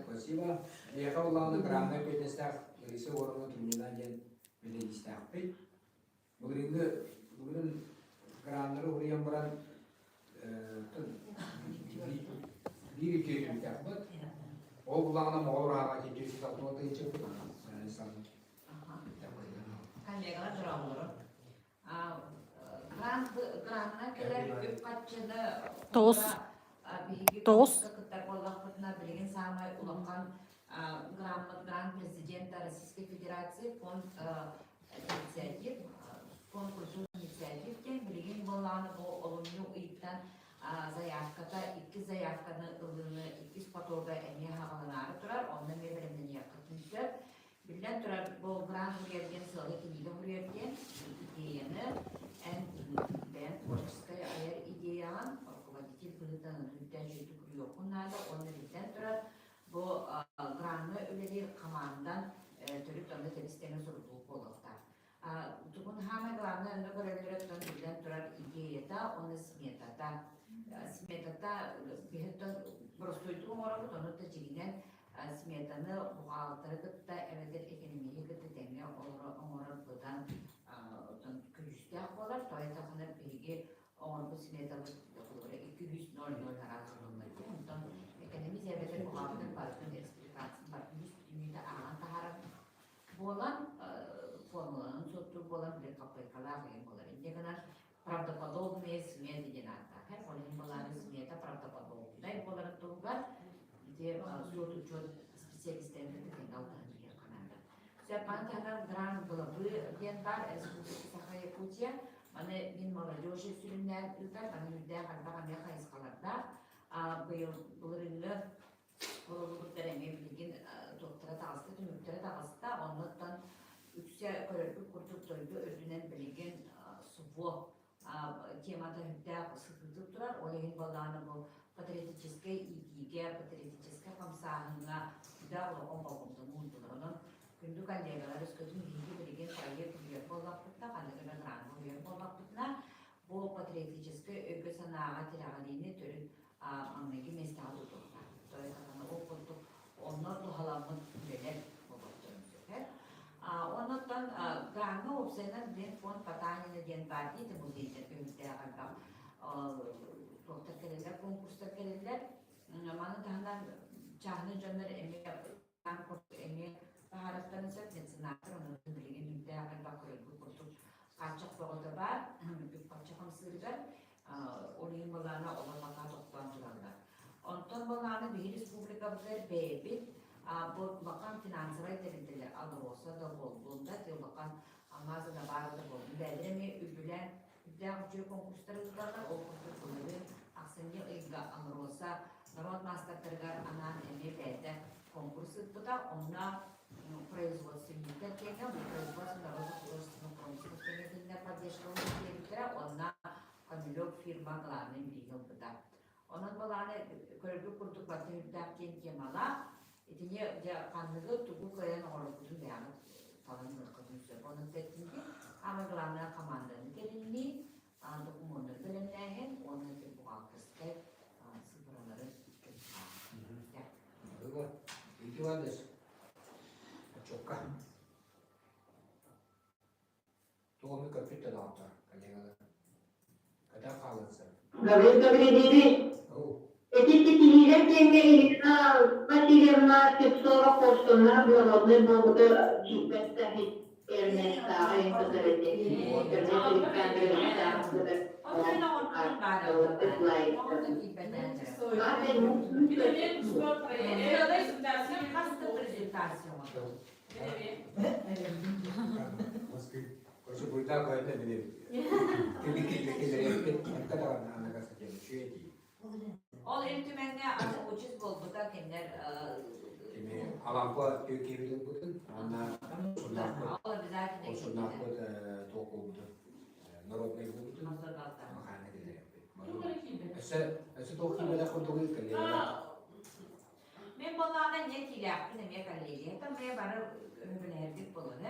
Спасибо. Миэхэ улааны граннай пиэтинэстээх Лариса Егоровна Турнина диэн методистаахпыт. Былырыыҥҥы былырыын Граннары уруйан баран биир үтүө түмүктээх Ол булаҕына моҕол урааҕа тиийдүү 160 тыһыынча Коллегалар дорооболорун. Грант гранна кэлэр үп-харчыны Тоҕус. биһиги Тоҕус. кыттар буоллахпытына билигин саамай улахан граммыт грант президента Российской Федерации фонд инициатив фонд культурных инициатив диэн билигин буоллаҕына бу олунньу ыйтан заявката икки заявканы ылыыны иккис потога эмиэ хаҕаланаары турар онно эмиэ бэлэмнэниэххитин сөп. Биллэн турар, бу грант уруйар диэн сыалы кинигэ уруйар диэн идеяны эн бэйэҥ творческай айар идеяҕын руководитель быһыытынан үрдээн үчүгэйдик уруйуоххун наада уонна биллэн турар, бу граҥҥа үлэлиир хамаандан төрүт онно тэбис-тэҥэ суруллубут буолуохтаах. Тугун хаамай главное онно көрөллөрө оттон биллэн турар идеята уонна сметата. Сметата биһиттэн боростуойдук оҥоробут, ону да дьиҥинэн сметаны бухгалтеры кытта эбэтэр экономиһы кытта тэҥҥэ оҥорор быдан оттон көдьүүстээх буолар. Тоҕо диэтэххинэ биһиги оҥорбут сметабыт холобура 200.00 араас суруллар дии. Онтон экономист эбэтэр бухгалтер барытын экспликациятын барытын бүтүннүүтэ ааҕан таһаарар буолан формуланан суоттуур буолан били хаппайкалаах ыйым буолар. Инньэ гынан правдоподобные сметы диэн ааттаах. Ол иһин былааны смета правдоподобнай буоларын туһугар ити суот-учуот специалистэрин кытта тэҥҥэ алтыһан үлэлиэххэ наада. Сөп, маны таһынан грант главы диэн баар Республика Саха-Якутия. Маны мин молодежи сүрүннээн ыытар, маны үрдээх элбэх эмиэ хайысхалардаах. Быйыл былырыыҥҥы Холобурдар эмиэ билигин туохтара таҕыста, түмүктэрэ таҕыста. Оннуттан үксэ көрөрбүт курдук дойду үрдүнэн билигин СВО темата үрдээх сытыытык турар. Ол иһин буоллаҕына бу патриотическай иитиигэ, патриотическай хамсааһыҥҥа сүрдээх улахан болҕомтону уурдулар. Онон күндү коллегалар, өскөтүн биһиги билигин проект үлүйэр буоллахпытына, ханнык эмэ граҥҥа үлүйэр буоллахпытына, бу патриотическай өйгө-санааҕа тирэҕириини төрүт маҥнайгы миэстэҕэ тутуохтаах. Тоойутаҕына ол курдук онно туһаламмыт үлэлэр болҕомторун сөпөр. Оннуттан граҥҥа уопсайынан билин фонд Потанина диэн баар дии музейдарга үрдээх элбэх туохтар кэлэллэр, конкурстар кэлэллэр. Маны таһынан чааһынай дьоннор эмиэ курдук эмиэ таһаарыахтарын сөп меценаттар онон билигин үрдээх элбэх көрөргүт курдук хааччах бөҕөтө баар үп-харчы хамсыырыгар ол иһин былаана олор бакаа тохтоон тураллар. Онтон былааны биһи республикабытыгар бэйэбит бу улахан финансовай тэрилтэлэр АЛРОСА да буоллун да улахан Алмаза да баар да буоллун бэйэлэрэ эмиэ үбүлээн үрдээх үчүгэй конкурстары ыыталлар. Ол курдук былырыын ахсынньы ыйга АЛРОСА норуот маастардарыгар анаан эмиэ бэйэтэ конкурс ыыппыта. Онно производственниктар диэҥҥэ бу производство народных художественных промыслов диэҥҥэ кинилэр поддержкаларын биэрбиттэрэ. Онно Камелек фирма главнай бирииһи ылбыта. Онон былааны көрөргүт курдук барыта үрдээх диэн темалаах. Итини дьэ ханныгы тугу кыайан оҥороргутун бэйэҕит талан ылыаххытын сөп. Онон тэттинги самое главное команданы тэриннии, докумуоннары бэлэмнээһин уонна бухгалтерскай цифралары Было. Иванович, отчетка. Тугу көппүт да доҕоттор, коллегалар. Когда хаалынсар? Гаврил Гаврильевич, эти титиһиилэр диэҥҥэ Ирина Васильевна Слепцова Корстоннара благороднай буолбута киирбэт Эрнестааҕы кытары Эрнест Александровичтаах Короче, буйдаах көһүнэ билэбит. Кэлэрээппит, онка даҕаны аныга сатыам үчүгэй дии. Ол Ил Түмэҥҥэ аны учис буолбута кинилэр Кими Алампа киһибит ылбытын, уонна Ол обязательно ол сурнаахпыт туох буолбутун, народнай буолбутун, хаана киллэриэхпит. Өссө өссө туох киирбэтэх курдугуй коллегалар? Мин буоллаҕына эмиэ киилээхпин эмиэ коллегия. Там эмиэ бары өбүлэһэрбит буолан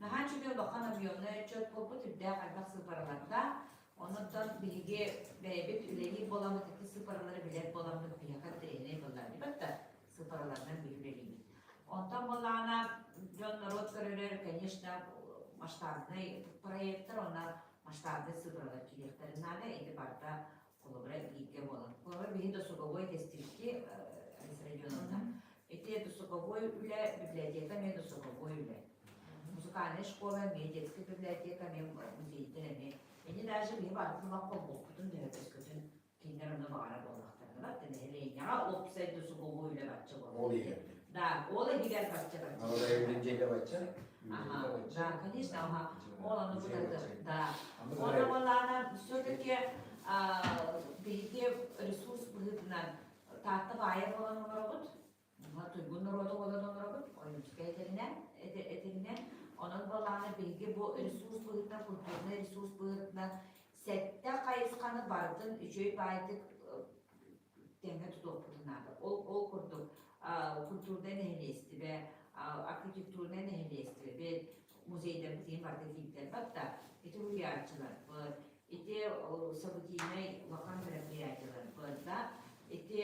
Наһаа үчүгэй улахан объемнай отчет буолбут, үрдээх элбэх сыыпаралардаах. Онон биһиги бэйэбит үлэлиир буоламмыт ити сыыпаралары билэр буоламмыт биһиэхэ интэриэһинэй буоллар диэбэт да сыыпараларынан биһи үлэлиибит. Онтон буоллаҕына дьон норуот көрөрөр, конечно, масштабнай проекттар, онно масштабнай цифралар киириэхтэрин наада, ити барыта холобура бииргэ буолан. Холобура биһи досуговой тэстибикки Алиса Родионовна. Ити досуговой үлэ, библиотека эмиэ досуговой үлэ. Музыкальная школа эмиэ, детская библиотека эмиэ, музейдэр эмиэ. Ини даже биһи барытын лаппа холбуохпутун төһөпөскөтүн кинилэр онно баҕарар буоллахтарына бар, нэһилиэнньэҕэ уопсай досуговой үлэ бачча буолар. Ол иһигэр. Да, ол иһигэр бачча бачча. Народайын дьиэтэ бачча. Ага, да, конечно, ага. Ол ону бутаты, да. Онно буоллаҕына все-таки биһиги ресурс быһыытынан Таатта баайа буолан олоробут, туйгун норуота буолан олоробут, Ойуунускай этэринэн, этэринэн. Онон буоллаҕына биһиги бу ресурс быһыытынан, культурнай ресурс быһыытынан сэттэ хайысханы барытын үчүгэй баайдык тэҥҥэ тутуохпутун наада. Ол, ол курдук культурнай нэһилиэстибэ, архитектурнай нэһилиэстибэбит, музейдарбыт иһин барыта киирдэрбэт да, ити уһуйааччыларбыт, ити событийнай улахан мероприятиеларбыт, да, ити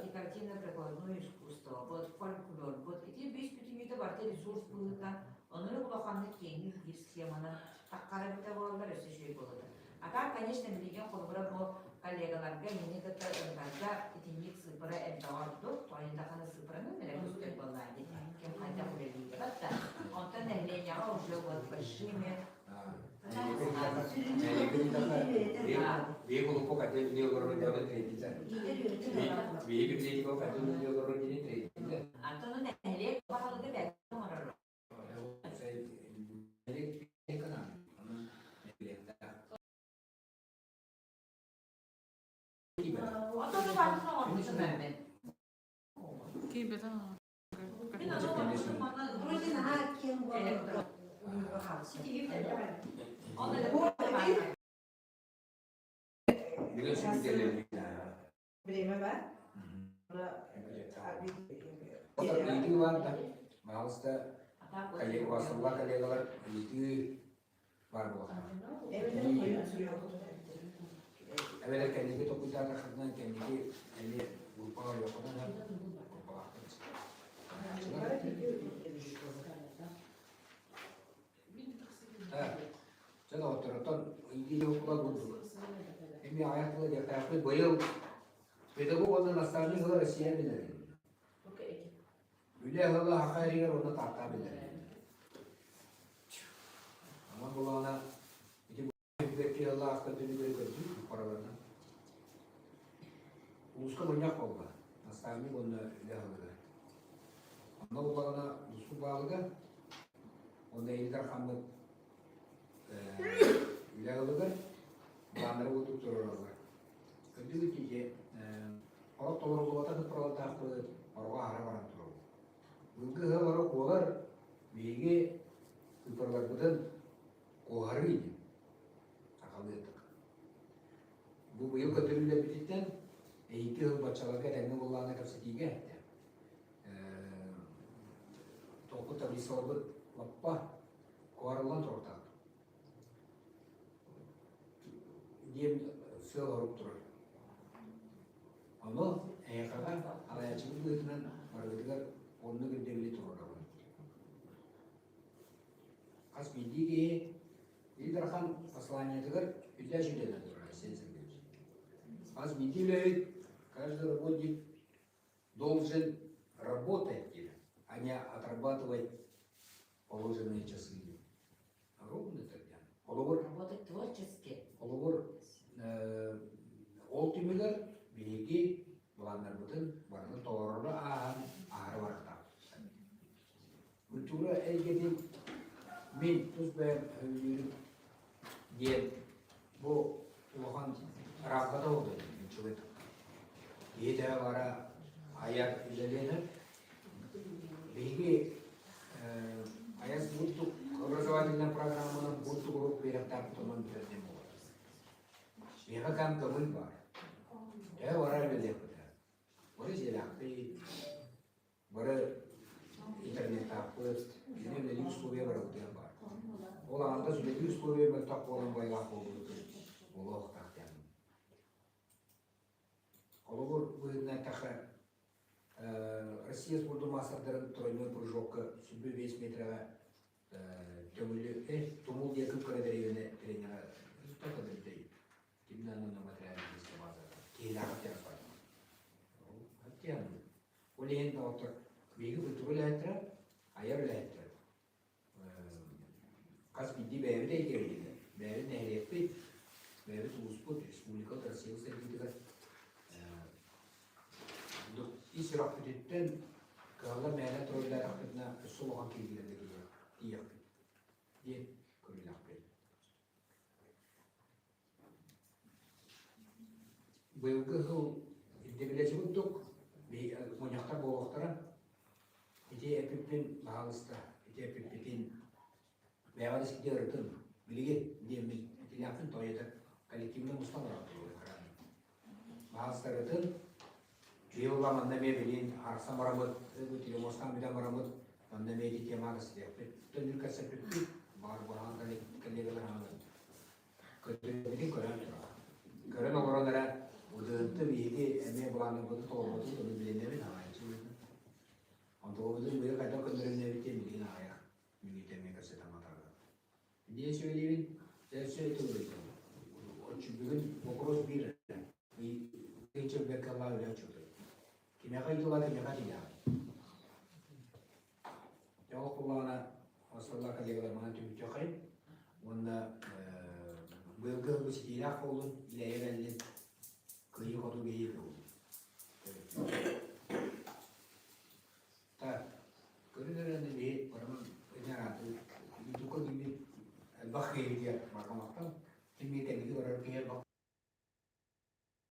декоративно-прикладное искусствобыт, фольклорбут, ити бүүс бүтүннүүтэ барыта ресурс быһыытынан оннук улаханнык киэҥник биир схеманан таххара эбитэ буоллар өссө үчүгэй буолуо. А так, конечно, билигин холобура бу коллегаларга мини кытта ырытарга итинник сыыппара элбэҕэ ордук. Тоҕо даҕаны сыыппараны мэлэ көстөр буоллаа дии. Ким хайдах үлэлиирэ да. Онтон нэһилиэнньэҕэ уже вот большими Биһиги улукку хотел не олорор дьону третитэ. Биһиги биһиги хотел не олорор дьону третитэ. Антон нэһилиэк баһылыгы бэрт оҥорор. Время бар. Ыйытыы бар да, маалыста коллега, коллегалар ыйытыы баар буолар. Эбэтэр кэнники толкуйдаатаххытына кэнники эмиэ группаҕа ойуоххутун группалаахтар. Дьэ доҕотторуттан ыйытыы кула курдук. Эмиэ аҕыйах тыла диэхтээхпит. Быйыл педагог уонна наставник сыла Россия билэр. Үлэ ыла саха эригэр уонна Таатта биллэр. Онон булаана ити бэкки ыаллаахта түнүгэр көрдүү параларынан. Улууска мунньах буолла. Наставник уонна үлэ ыалыгар. Онно булаана улууспут баалыга уонна Ил Дархаммыт үлэ ыалыгар планнары курдук туруораллар. Көрдүгүт дии Орох толоруллубатах ыппыралардаахпыт, ороҕо аһара баран турабыт. Былыргы ыһыалара куолар биһиги ыппыраларбытын куоһарыы диэн сахалыы Бу быйыл көтөрүүлэрбититтэн эһиги ыһыл баччаларга этэҥҥэ буоллаҕына кэпсэтиигэ эттэ. Толку таблицаларбыт лаппа куоһарыллан туруктаах. Диэн сыал-сорук турар. Ону эйиэхэҕэ салайааччыбыт быһыытынан барыгытыгар оннук ирдэбили туруорабын. Хас биирдии киһи Ил Дархан посланиетыгар үлэ сүдэнэн турар Айсен Сергеевич. Хас биирдии үлэһит, каждый работник должен работать, а не отрабатывать положенные часы. Ровно тогда. Холобур, Работать творчески. Холобур, ол түмүгэр биһиги былааннарбытын барытын толорору ааһан аһары барахтаахпыт. Культура эйгэтин мин тус бэйэм өйдүүрүм диэн бу улахан рамката буолуо человек. Киһи бара айар үлэлиэнэр Биһиги айас бурдук образовательнай программанан бурдук уруок үөрэхтээхпит онон бүтэр диэн буолар. Биһиэхэ кэм көҥүл баар. Төһө барар үлэлиэхпит Бары дьиэлээхпит, бары интернеттаахпыт, кини үлэлиир условия барыбытыгар баар. Ол аҥардас үлэлиир условия мөлтөх буолан байлаах буолбут буолуохтаах диэн. Холобур быһыытынан эттэххэ, Россия спордун маастардарын тройной прыжокка 25 метрэҕэ төҥүлү тумул диэки кыра дэриэбинэ тренера Тоқта Кимнән материалистическая база. Киһилээх диэн баар. Диэн. Ол иһин доҕоттор, биһиги культура үлэһиттэрэ, айар үлэһиттэрэ. Хас биирдии бэйэбит эйгэбитигэр, бэйэбит нэһилиэкпит, бэйэбит улууспут, республика Россия сайдыытыгар ис сүрэхпититтэн кыһаллар мээнэ туруйдаатахпытына өссө улахан кирбиилэргэ тиийиэхпит диэн көрүүлээхпит. Быйылгы сыл ирдэбилэчи курдук мунньахтар буолуохтара. Ити эпиппин баһаалыста, ити эпиппитин бэйэҕэ да сиргэ ырытын, билигин диэммин этилээхпин тоойута коллективнай мустан баран Баһаалыста ырытын, быйыл манна эмиэ билин арахсан бараммыт, телемостан бүтэн бараммыт, манна эмиэ ити темаҕа кэпсэтиэхпит. Төннүр кэпсэппиппит, баҕар баһаан коллегалар Көтүрбүтүн көрөн турар. Көрөн олорон эрэ удыынты биһиги эмиэ былааннарбытын толорботун ону билинэбит аҕайчы. Онтугубутун быйыл хайдах көннөрүнэбит диэн билигин аҕыйах мүнүүтэ эмиэ кэпсэтэн матарга. Диэн сүбэлиибин, өссө тыллыйтым. Бүгүн вопрос биир Кынчырбекка лаа үлэ оччотуй. Кимиэхэ ыйытыла кимиэхэ тиийэҕин? Дьэ ол куллаҕына Остоллоох коллегалар манан түмүктүөххэйин уонна быйылгы сылбыт ситиилээх буоллун, илэйэ кэллин.